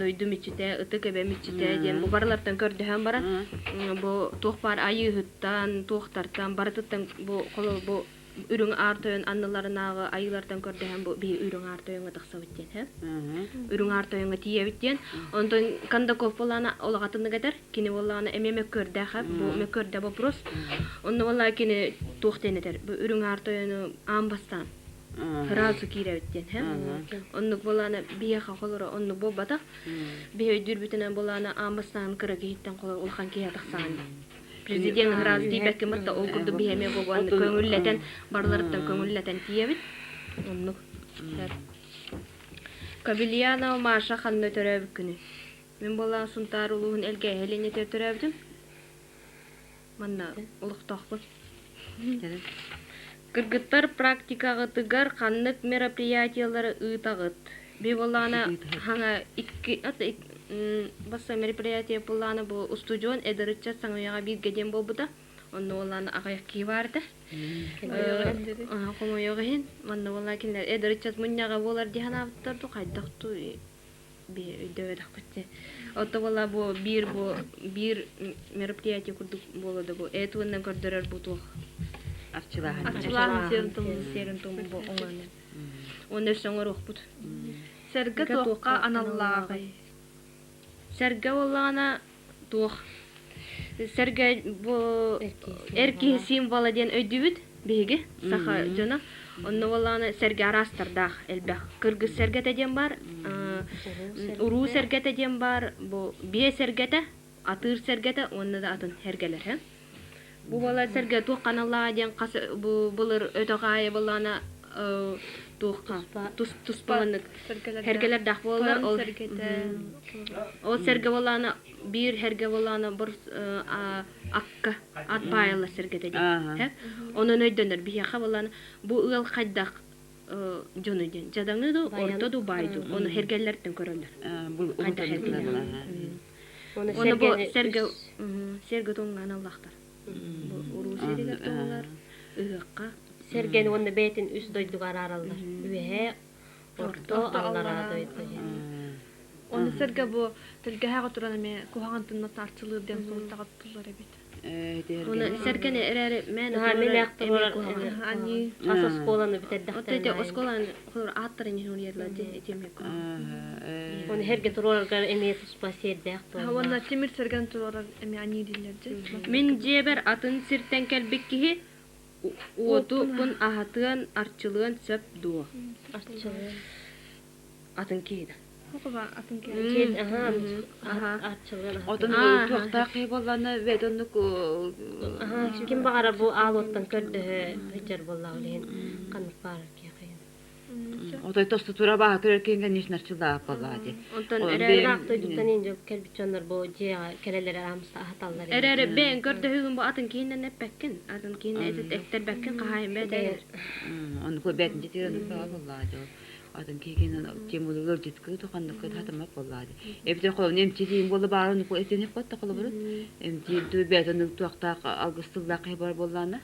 дойдум иччитэ ытык эбэм иччитэ диэн бу барылартан көрдөһөн баран бу туох баар айыыһыттан туохтартан барытыттан бу холо бу үрүҥ аар тойон анныларынааҕы айыылартан көрдөһөн бу биһи үрүҥ аар тойоҥҥо тахсабыт диэн һэ үрүҥ аар тойоҥҥо тиийэбит диэн онтон Кондаков буоллаҕына олоҕатыннык этэр Кини буоллаҕына эмиэ мөккүөрдээх бу мөккүөрдээх вопрос. Онно буоллаҕа кини туох диэн этэр? Бу үрүҥ аар тойону аан бастаан. Сразу киирэбит диэн, һэ? Оннук буолаана биһиэхэ холоро оннук буолбатах. Биһи өйдүүрбүтүнэн буолаана аан бастаан кыра киһиттэн холор улахан киһи тахсаҕын дии. Президент сразу тиийбэккин батта ол курдук биһи эмиэ буолуон көҥүллэтэн барыларыттан көҥүллэтэн тиийэбит. Оннук. Кабельянова Маша ханна төрөөбүккүнүй? Мин буоллаан Сунтаар улууһун Элгээйи линиятыгар төрөөбүтүм. Манна олохтоохпун. Кыргыттар практикаҕытыгар ханнык мероприятиелары ыытаҕыт? Би буоллаҕына хаҥа икки басса мероприятие буоллаҕына бу устудьуон эдэр ыччат саҥа үйэҕэ бииргэ диэн буолбута. Онно буоллаҕына аҕыйах киһи баар этэ. Хомойуох иһин манна буоллаҕына кинилэр эдэр ыччат мунньаҕа буолар дии санаабыттар дуу хайдах дуу өйдөөбөтөхпүт дии. Отто буолла бу биир бу биир мероприятие курдук буола да бу эт уонна көрдөрөр бу туох Арчылааһын. Арчылааһын сиэрин тумун. Сиэрин тумун бу оҥону. Уонна өссө оҥоруохпут. Сэргэ туохха аналлааҕый? Сэргэ буоллаҕына туох сэргэ бу эр киһи символа диэн өйдүүбүт биһиги саха дьоно онно буоллаҕына сэргэ араастардаах элбэх кыргыз сэргэтэ диэн баар уруу сэргэтэ диэн баар бу биэ сэргэтэ атыыр сэргэтэ уонна да атын сэргэлэр һэ бу буолар сэргэ туох аналлааҕа диэн хас бу былыр өтөх аайы буоллаҕына туохха тус туспаланнык сэргэлэрдээх буолаллар ол ол сэргэ буоллаҕына биир сэргэ буоллаҕына бор акка ат баайыллар сэргэтэ диэн онон өйдөнөр биһиэхэ буоллаҕына бу ыал хайдах дьону диэн дьадаҥы ду орто ду баай ду ону сэргэллэртэн көрөллөр хайдах Оны бу сэргэ сэргэ туҥҥа аналлаахтар. Бу уруу сиригэр туһулар, ыһыахха. Сэргэни уонна бэйэтин үс дойдуга араараллар. Үөһээ, орто, аллараа дойду. Оны сэргэ бу тэлгэһэҕэ туран эмиэ куһаҕан тынна арчылыыр диэн суолтаҕа тутуллар эбит. Оны сэргэни эрээри мээнэ туруорар эмиэ куһаҕан. Аньыы. Хас оскуоланы бүтэрдэхтэринэ. Ити оскуоланы ааттарын иһин ити эмиэ Оны herге туруораргар эмиэ туспа сиэрдээх туолла. Уонна тимир сэргэн туруорар эмиэ аньыы дииллэр дьэ. Мин дьиэбэр атын сиртэн кэлбит киһи уоту-пун аһатыан, арчылыан сөп дуо? Арчылыан. Атын киһи да. Атын киһи. Арчылыан. Отон туохтаах киһи буоллаҕына бэйэтэ оннук Ким баҕара бу аал уоттан көрдөһө сылдьар буоллаҕа билигин ханнык баарар киһи Отой тостутура бааһа көрөр киһиҥ конечно арчылаах буоллаҕа дии. Онтон ыраах дойдуттан индил кэлбит дьоннор бу дьиэҕэ кэлэллэр арамса аһаталлар. Эрээри бэйэҥ көрдөһүүгүн бу атын киһинэн эппэккин, атын киһини эттэрбэккин хаһаайын бэйэтэ. Оннук бэйэтин дьиэтигэр оннук бөҕө буоллаҕа дии. Атын киһигинэн тем ыалдьытка туханнык хатаммат буоллаҕа дии. Эбэтэр холобур эмчитиин буолла баара оннук этиэн эппэт холобур. Эмтиир бэйэтин туохтаах алгыс тыллаах киһи бар буоллаҕына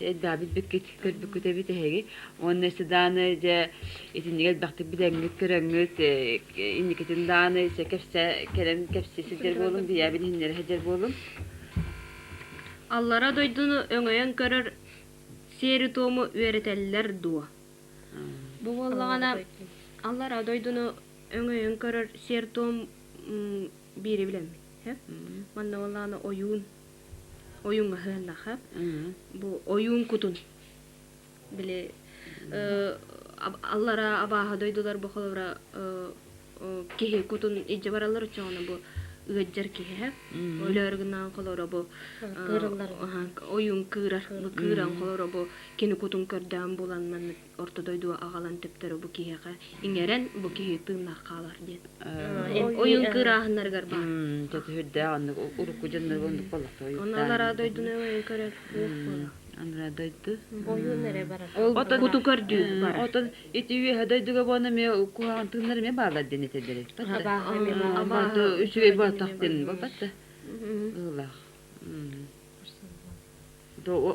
Элбээбит бүккүт көрбүккүт эбит эһиги. Уонна дааны дьэ итинник элбэхтик билэҥҥит көрөҥҥүт инникитин дааны кэпсэ кэлэн кэпсии сылдьар буолуҥ, бийээбин иһиннэрэ сылдьар буолуҥ. Аллара дойдуну өҥөйөн көрөр сиэри-туому үөрэтэллэр дуо? Бу буоллаҕына аллара дойдуну өҥөйөн көрөр сиэр-туом биири билэммит. Манна буоллаҕына ойуун ойууҥҥа сыһыннахха бу ойуун кутун били аллара абааһы дойдулар бу холобура киһи кутун илдьэ бараллар оччоҕуна бу ыалдьар киһи һэ өлөөр гынаан холоро бу ойуун кыырар бу кыыран холоро бу кини кутун көрдөөн булан маннык орто дойдуга аҕалан төптөрү бу киһиэхэ иҥэрэн бу киһи тыыннаах хаалар диэн ойуун кыырааһыннарыгар баар Төтүһүрдээх оннук урукку дьоннорго оннук буоллахта Онно аллараа дойдуну өҥөйөн көрөр Анараа дойду. Ойуун эрэ барар. Ол куту көрдүү барар. Отон ити үөһэ дойдуга буона эмиэ куһаҕан тыыннар эмиэ бааллар диэн этэллэр эбит. Абааһы Үчүгэй буолтах диэн буолбат да. Ыылаах.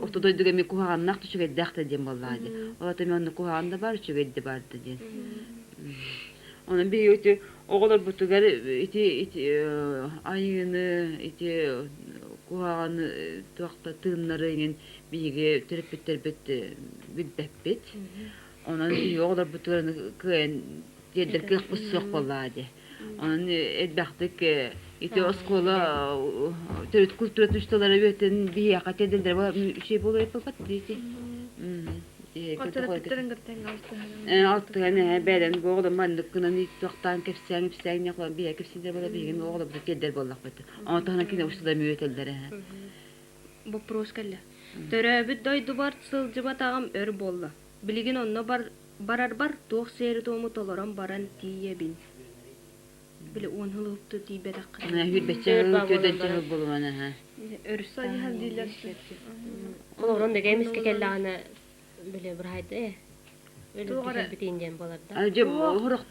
Орто дойдуга эмиэ куһаҕаннаах да үчүгэйдээх да диэн буоллаҕа дии. Ол ата эмиэ онно куһаҕан да баар, үчүгэй да баар да диэн. Онон биһиги ити оҕолорбутугар ити ити айыыны, ити куһаҕаны туох да тыыннары иҥин биһиги төрөппүттэрбит билбэппит. Онон биһиги оҕолорбутугар кыайан тиэрдэр кыахпыт суох буоллаҕа дии. Онон элбэхтик ити оскуола төрүт культура түсталара үөтэн биһиэхэ тиэрдэллэрэ үчүгэй буолуо буолбат дии. Төрөппүттэрин кытта алтыһан. Алтыһан эһэ бэйэлэрин бу оҕолор маннык гынан туохтаан кэпсээн ипсээн ньахлан биһиэхэ кэпсииллэр буола биһигин оҕолорбут тиэрдэр буоллахпыт. Ону таһынан кинилэр усталар үөтэллэр эһэ. Боппуруос кэллэ. Төрөөбүт дойдубар сылдьыбатаҕым өр буолла. Билигин онно барарбар туох сиэри-туому толорон баран тиийэбин. Били уон сыл уһукту тиийбэтэххэ. Сүүрбэччэ сыл, түөртэнчэ сыл буолумана аһа. Өрүс Сайыһан дииллэр. Олорон да эмискэ кэллэҕинэ били быраһайда ээ. Туох эрэ Өлөрбүтүн диэн буолар да. Дьэ хорох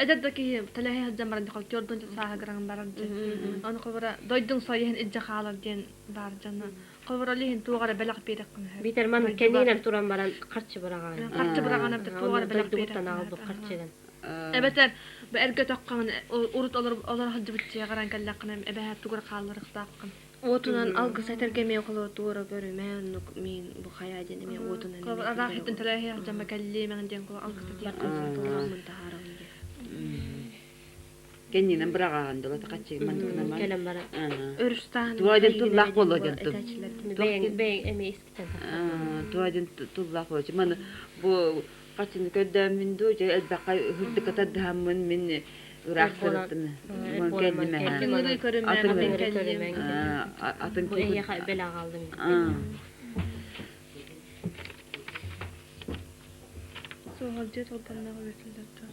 Эдэр да киһи тэлэһи сылдьан баран төрдүн сааһыгыраҥ баран аны холобура дойдуҥ сайыһын илдьэ хаалар диэн баар дьоно холобура ол иһин туох эрэ бэлэх биэрэххин Биитэр маннык кэннинэн туран баран харчы быраҕаан. Харчы быраҕан эбэтэр туох эрэ бэлэх Дойдубуттан аҕалбыт харчыгын. Эбэтэр бу эргэ өтөххүн урут олоро сылдьыбыт дьиэҕэр кэллэххинэ эбэһээт тугу эрэ хаалларыахтааххын. Уотунан алгыс этэргэ эмиэ холо туора көрүмэ оннук миин бу хайа диэн эмиэ уотунан эмиэ Араах иттэн төлөһүөх дьамма кэллиэмэҥ диэн кулу алгыс этиэххин туламмын таһаарабын диэн. Кэннинэн быраҕаҕын дылы хаччы манныкынан Кэлэн баран. Өрүстаан Туа диэн тыллаах буолуо диэн тыл. Бэйэҥ бэйэҥ эмиэ искитэн тахсар. Туа диэн тыллаах буолуо. Маны бу хаччыны көрдөөммүн дуу, дьэ элбэххэ ыһырдыкка тардыһаммын мин ыраах сырыттым. Мон кэллим эһэ. Атын Атын Бу эһиэхэ бэлэх аҕаллым. Суоһалдьыйа толбонноох үөрэтэллэр дуо?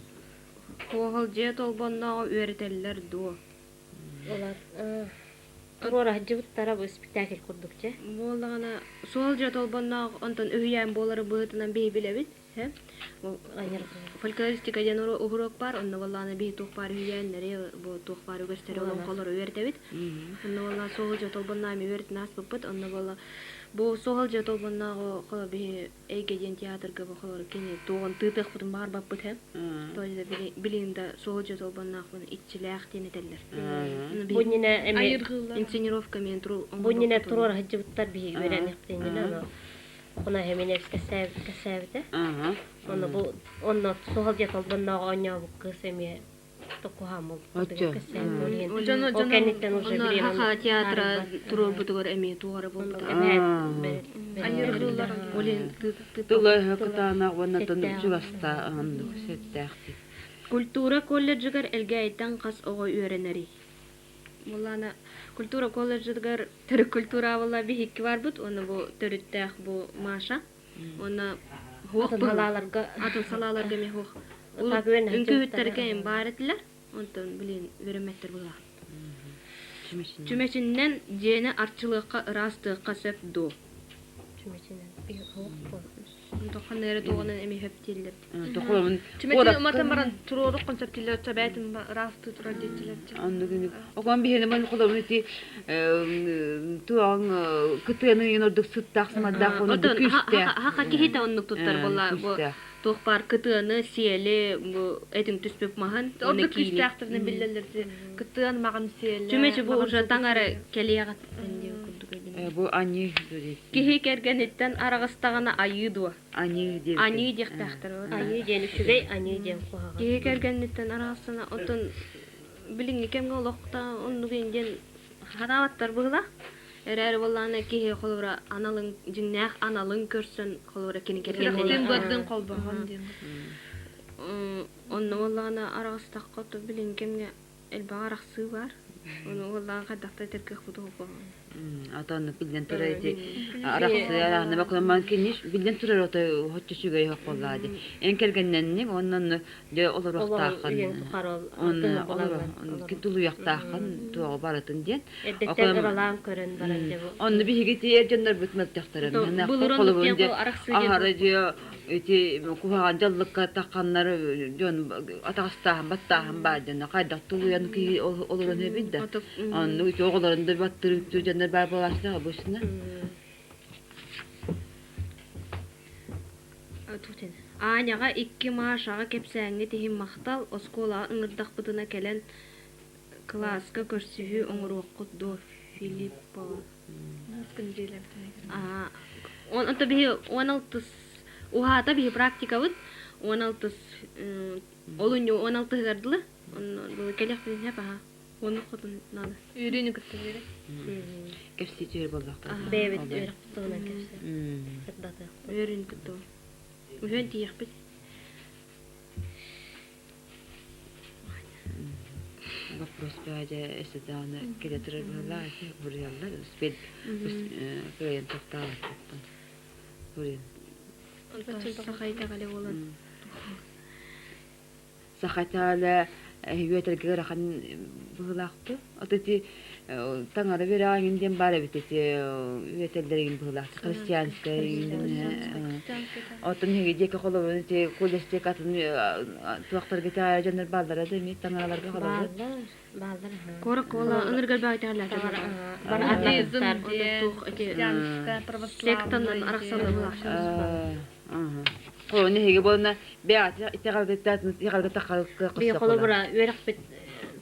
Суоһалдьыйа толбоннооҕу үөрэтэллэр дуо? Олар туруора сылдьыбыттара бу спектакль курдук чэ. Буоллаҕына суоһалдьыйа толбонноох онтон үһүйээн буолары быһыытынан биһи билэбит. Фольклористика диэн уруок баар, онно буоллаҕына биһи туох баар үһүйээннэри, бу туох баар үгэстэри олоҥхолору үөрэтэбит. Онно буолла суоһалдьыйа толбонноох эмиэ үөрэтэн ааспыппыт. Онно буолла бу суоһалдьыйа толбоннооҕу биһи Эйгэ диэн театрга бу холор кини туоҕун тыытыахпытын баҕарбаппыт һэ. То есть билигин да суоһалдьыйа толбонноохпун иччилээх диэн этэллэр. Бу иннинэ эмиэ инсценировка мен Бу иннинэ туруора сылдьыбыттар биһиги үөрэниэхпитин ону Ону Хеменевс кэссээбитэ. Онно бу онно суһал дьиэ толбоннооҕу оонньообут кыыс эмиэ токуһаан буолбут кэссээбит ол иһин ол кэнниттэн уже билиэн Саха театра туруорбутугар эмиэ туора буолбута. Ол иһин Тыла кытаанах уонна чугаста оннук сөптөөхтүк. Культура колледжыгар Элгээйиттэн хас оҕо үөрэнэрий? Буоллаана культура колледжыгар төрүт культура буолла биһикки барбыт уонна бу төрүттээх бу Маша уонна хуох атын салааларга атын салааларга эмиэ хуох үҥкүүһүттэргэ эм баар этилэр онтон билин үөрэммэттэр быһыылаах чүмэчиннэн дьиэни арчылыахха ыраастыахха сөп дуо чүмэчинэн Тоххан эрэ туоҕунан эмиэ хөптииллэр. Тохоломун Чүмэчини уматан баран туруоруккун сөптүүллэр чэбээтин ыраастыы турар диэччилэр. Оннук Окон биһиэни ман холобун ити туоҕун кытыаны ордук сыттаах самардаах оннук күүстээх. Хаха киһитэ оннук туттар буолла бу туох баар кытыаны, сиэли, бу этиҥ түспүт маһын Ордук күүстээхтэринэн биллэллэр кытыан маҕан сиэлэ. Чүмэчи бу уже таҥара кэлиэҕиттэн диэн курдук Бу аньыы Киһи кэргэниттэн араҕыстаҕына айыы дуо? Аньыы диэбитим. Аньыы диэхтээхтэр. Аньыы диэн үчүгэй, аньыы диэн куһаҕан. Киһи кэргэниттэн араҕыстана оттон билиҥҥи кэмҥэ олохто оннук диэн хараабаттар быһыылаах. Эрээри буоллаҕына киһи холобура аналын дьиҥнээх аналын көрсөн холобура кини кэргэннэнин бырдын холбоһон диэн. Онно буоллаҕына араҕыстахха билиҥҥи кэмҥэ элбэх арахсыы баар. Ону уоллаах хайдах да этэр кыахпыт уһук Ата оннук биллэн турар ити арахсыы араанна бакыламман киниш биллэн турар ото хоччу үчүгэй оһох буоллаа ди. Эн кэргэннэнниҥ уонна онно дьэ олоруохтааххын онно олоро тулуйахтааххын туоҕа барытын диэн. Эрдэттэн ыралаан көрөн баран дьэ бу. Онно биһиги ти эр дьоннорбут мөлтөхтөрө. Былыр оннук арахсыы диэн Аһара дьэ ити куһаҕан дьаллыкка тахханнар дьон атаҕастааһын баттааһын баар дьоно хайдах тулуйан киһи олорон эбит да оннук ити оҕолорун да баттырыыттыы дьоннор баар буолааччылар обычно Аняҕа икки Машаҕа кэпсээҥҥит иһин махтал, оскуолаҕа ыҥырдахпытына кэлэн кылааска көрсүһүү оҥоруоххут дуо, Филиппова Онто биһи 16 уһаата биһи практикабыт 16 олунньу 16-һыгар дылы. Онно кэлиэхпитин сөп аһа. Уонна хотун надо. Үөрүүнү кытта үөрэ. Кэпсии түһэр буоллахтар. Бэйэбит үөрэхпит туһунан кэпсээ. Сырдатыахпыт. Үөрүүнү кытта. Үһүөн тиийиэхпит. Вопрос баадьа өссө даҕаны кэлэ турар быһыылаах этэ буруйаллар успеть кыайан тохтообоппуттан буруйан Саха итэҕэлэ буолан Саха итэҕэлэ үөтэргэ ыарахан быһыылаахтыы. Ото ити таҥара үөрэҕэ эҥин диэн баар эбит ити үөтэллэр эҥин быһыылаах христианскай Оттон биһиги диэки холобур ити колледжтек атын туохтарга итэҕэйэр дьоннор бааллара да эмиэ таҥараларга холобур. Бааллар, бааллар. Куоракка уола ыныргар баа итэҕэллээх Бары Атеизм атаҕастар. диэн, туох ити христианская, сектанан православная арахсаллар диэн. быһыылаах. Холону эһиги буолна бэйэҕит итэҕэлгэ тахалыкка Би холобура үөрэхпит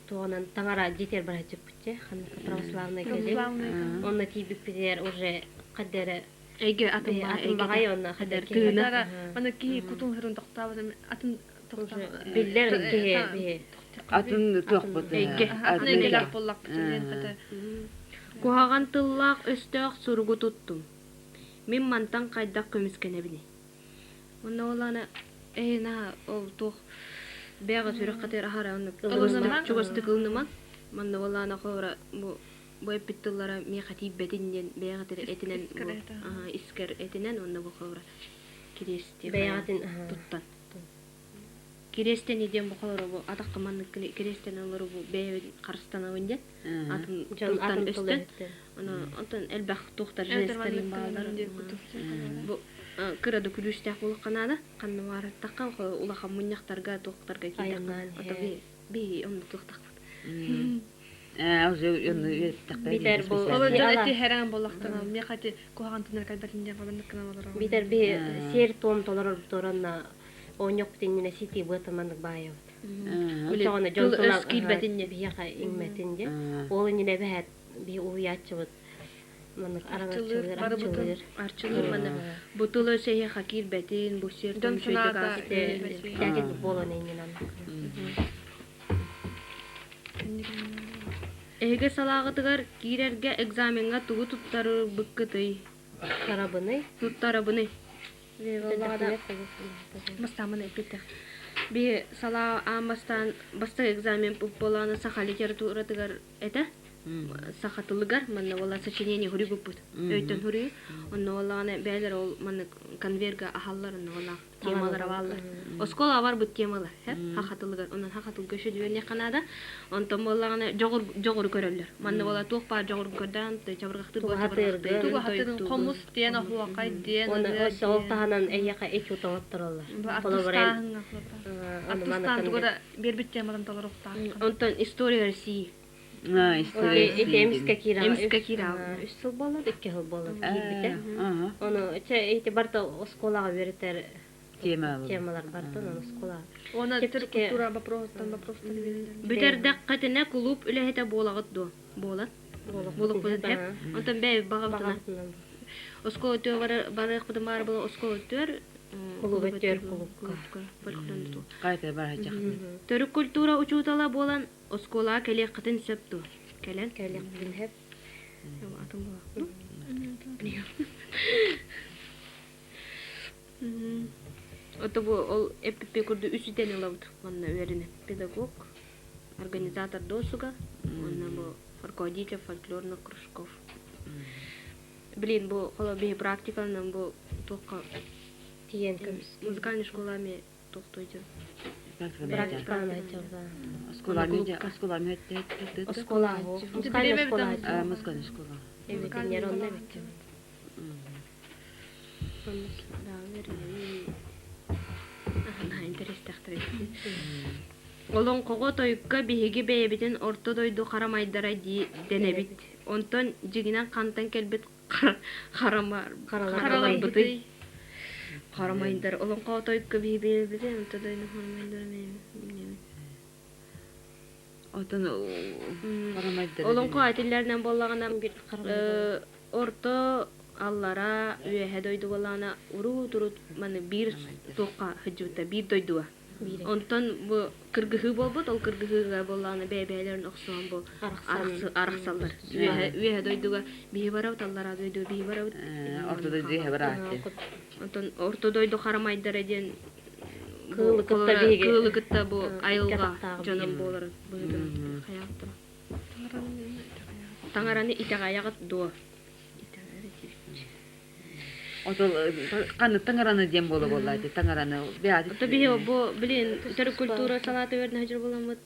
туһунан таҥара дьиэтигэр бараччыппытчы ханнык православный кэлин. Православный. Онно тиийбиппитигэр уже хаддара Эйгэ атын атын баҕай онно хаддар Тыына. Аны киһи кутун хырын тохтообот атын Биллэр киһи биһи. Атын туохпут Эйгэ. Атын эйгэлээх буоллахпыт диэн хата. Куһаҕан тыллаах өстөөх суругу туттум. Мин мантан хайдах көмүскэнэбиний? Онно ол аны эһина ол туох бэҕэ сүрэххитигэр аһара оннук Ылынымаҥ. чугастык ылынымаҥ. Манна ол аны холобура бу бу эппит тыллара миэхэ тиийбэтин диэн бэйэҕитин этинэн Искэр бу этэ. искэр этинэн уонна бу холобура кириэсти Бэйэҕитин туттан. Кириэстэни диэн бу холобура бу атахха маннык кириэстэни олору бу бэйэбин харыстанабын диэн атын Дьон тылтан атын тыл өстөн өттүн. Ону онтон элбэх туохтар Эбэтэр жестэрин маннык бааллар. гынан диэн кутум. Бу кыра да күлүүстээх буолуохха наада. Ханна баараттахха улахан мунньахтарга туохтарга киирдэххэ. Айаннаан Ото иһэ. би онно туохтахпыт. Уже онну үөрэттэх Битэр бу Ол дьон ала эти хэрэҥ буоллахтана миэхэ ити куһаҕан тынар кэлбэтин диэн хабаннык гынан олорор. Битэр би сиэр туом толорор туранна оонньохпут иннинэ сити быата маннык баайабыт. Оччоҕуна дьон Тыл тыла өс киирбэтин диэн. биһиэхэ иҥмэтин диэн. Ол иннинэ эбэһээт биһи уһуйааччыбыт маннык Арчылыыр, араҥаччылыыр, барыбытын. арчылыыр. Арчылыыр манна бу тыл өс эһиэхэ киирбэтин, бу сиэр Дьон туом үчүгэйдик санаата ааспытын. Спектакль буолан иннинэ Эһиги салааҕытыгар киирэргэ экзамеҥҥа тугу туттарбыккытый? Туттарабыный? Туттарабыный? Бастаамын эппиттэх. Би салаа аан бастаан бастакы экзамен буолааны саха литературатыгар этэ. Саха тылыгар манна буола сочинение хуруйбуппут. Өйтөн хуруйу. Онно буоллаҕына бээлэр ол маннык конверга аһаллар онно буоллаах темалара бааллар. Оскуола барбыт темалар, саха тылыгар. Онон саха тылга өшөдүөннэххэ наада. Онтон буоллаҕына дьоҕуру көрөллөр. Манна буола туох баар дьоҕуру көрдөөн чабырҕахтыыр буол чабырҕахтыыр. Тугу хатырын хомус диэн, оһуохай диэн, Уонна ырыа өссө ол диэн. таһынан эйиэхэ этюд оҥоттороллор. Бу Холобура эн артыстааһыҥҥа холобура. Артыстаан тугу да биэрбит тематын толоруохтааххын. Онтон история России. История Ити эмискэ киирэ Эмискэ киирэ үс сыл буолла да икки сыл буолла киирбитэ. Ону чэ ити барыта оскуолаҕа үөрэтэр темалар барыта онон оскуола. Уонна төрүт культура вопростан вопростан үөрэтэллэр. Бүтэрдэххитинэ кулууп үлэһитэ буолаҕыт дуо? Буолан. Буолуохпутун сөп. Онтон бэйэбит баҕабытынан. Оскуола өттүгэр барыахпытын баара буола оскуола өттүгэр Кулууп өттүгэр кулуупка. Хайта барачахпыт. Төрүт культура учуутала буолан оскуолаҕа кэлиэххитин сөп дуо? Кэлэн. Кэлиэхпитин сөп. Атын буолаахпын. Ото бу ол эппиппи курдук үс идэни ылабыт манна үөрэнэ. Педагог, организатор досуга, уонна бу руководитель фольклорных кружков. Блин, бу холо биһи практиканан бу туохха Тиийэн көмүс. музыкальный школами туохтуйдун. Практиканы Оскуола оскуола Оскуола. Музыкальная школа. Музыкальная школа. Эбитиннер онно эбит. Олоҥхоҕо тойукка биһиги бэйэбитин орто дойду харамайдара дэнэбит. Онтон дьиҥинэн хантан кэлбит хараларбытый? Харамайдар олоҥхоҕо тойукка биһиги бэйэбитин орто дойду харамайдара Отон харамайдар Олоҥхо этиллэринэн буоллаҕына орто аллара үөһэ дойду буоллаҕына уруут-урут маны биир туохха сылдьыбыта биир дойдуга. Онтон бу кыргыһыы буолбут, ол кыргыһыыга буоллаҕына бэйэ-бэйэлэрин охсуһан бу арахсаллар. Үөһэ үөһэ дойдуга биһи барабыт, аллараа дойдуга биһи барабыт. Орто дойду үөһэ барааччы. Онтон орто дойду харамайдара диэн Кыылы кытта биһиги кыылы кытта бу айылҕа дьонун буоларын быһыытынан хайааттара. Таҥараны итэҕэйэҕит дуо? Отол ханнык таҥараны диэн буола буолла ити таҥараны бэйэти Ото биһи бу билин төрүт культура салаата үөрэнэ сылдьар буоламмыт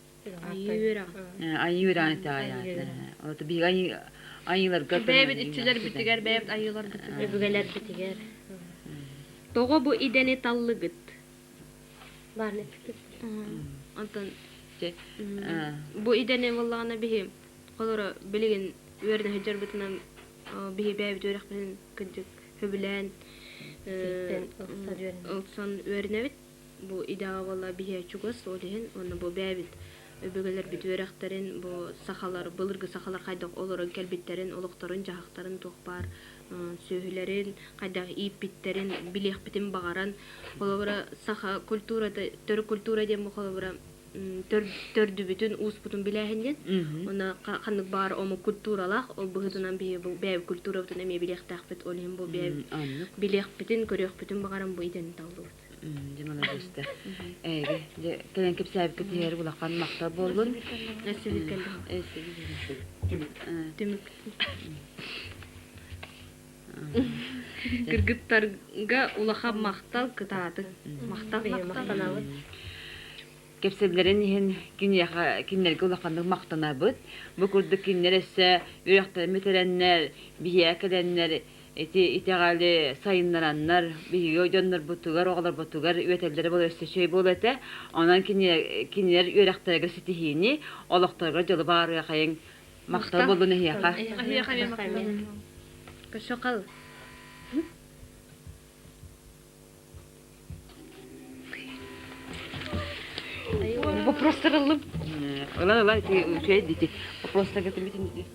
айыы үөрэҕэ. Айыы үөрэҕин итэҕэйэҕит. Ото биһиги айыы айыыларга Бэйэбит иччилэрбитигэр, бэйэбит айыыларбытыгар. Өбүгэлэрбитигэр. Тоҕо бу идэни таллыгыт? Баар эппиккит. Онтон бу идэни буоллаҕына биһи холоро билигин үөрэнэ сылдьарбытынан биһи бэйэбит үөрэхпитин кырдьык сөбүлээн ылсан үөрэнэбит. Бу идэҕэ буолла биһиэ чугас ол иһин уонна бу бэйэбит өбүгэлэрбит үөрэхтэрин бу сахалар былыргы сахалар хайдах олорон кэлбиттэрин олохторун-дьаһахтарын туох баар сүөһүлэрин хайдах ииппиттэрин билиэхпитин баҕаран холобура саха культурата төрүт культура диэн бу холобура төрдүбүтүн ууспутун билээһин диэн уонна ханнык баар омук культуралаах ол быһыытынан биһи бу бэйэбит культурабытын эмиэ билиэхтээхпит ол иһин бу бэйэбит билиэхпитин көрүөхпүтүн баҕаран бу идэни таллыбыт Дьэ маладьыастар. Эйги, дьэ кэлэн кэпсээбиккит иһэр улахан махтал буоллун. Түмүк. Кыргыттарга улахан махтал кытаатыҥ. Махтал махтанабыт. Кэпсэллэрин иһин киниэхэ кинилэргэ улаханнык махтанабыт. Бу курдук кинилэр өссө үөрэхтэрин бүтэрэннэр, биһиэхэ кэлэннэр ити итэҕэли сайыннараннар биһиги дьоннорбутугар, оҕолорбутугар үөтэллэрэ буола өссө үчүгэй буолуо этэ. Онон кинилэр үөрэхтэригэр ситиһиини, олохторугар дьолу баҕарыахайыҥ. Махтал буоллун эһиэхэ. Эһиэхэ эмиэ махтал. Көрсө хал. Вопростар ыллым. Ыла ыла үчүгэй дити. Вопростарга тимитин.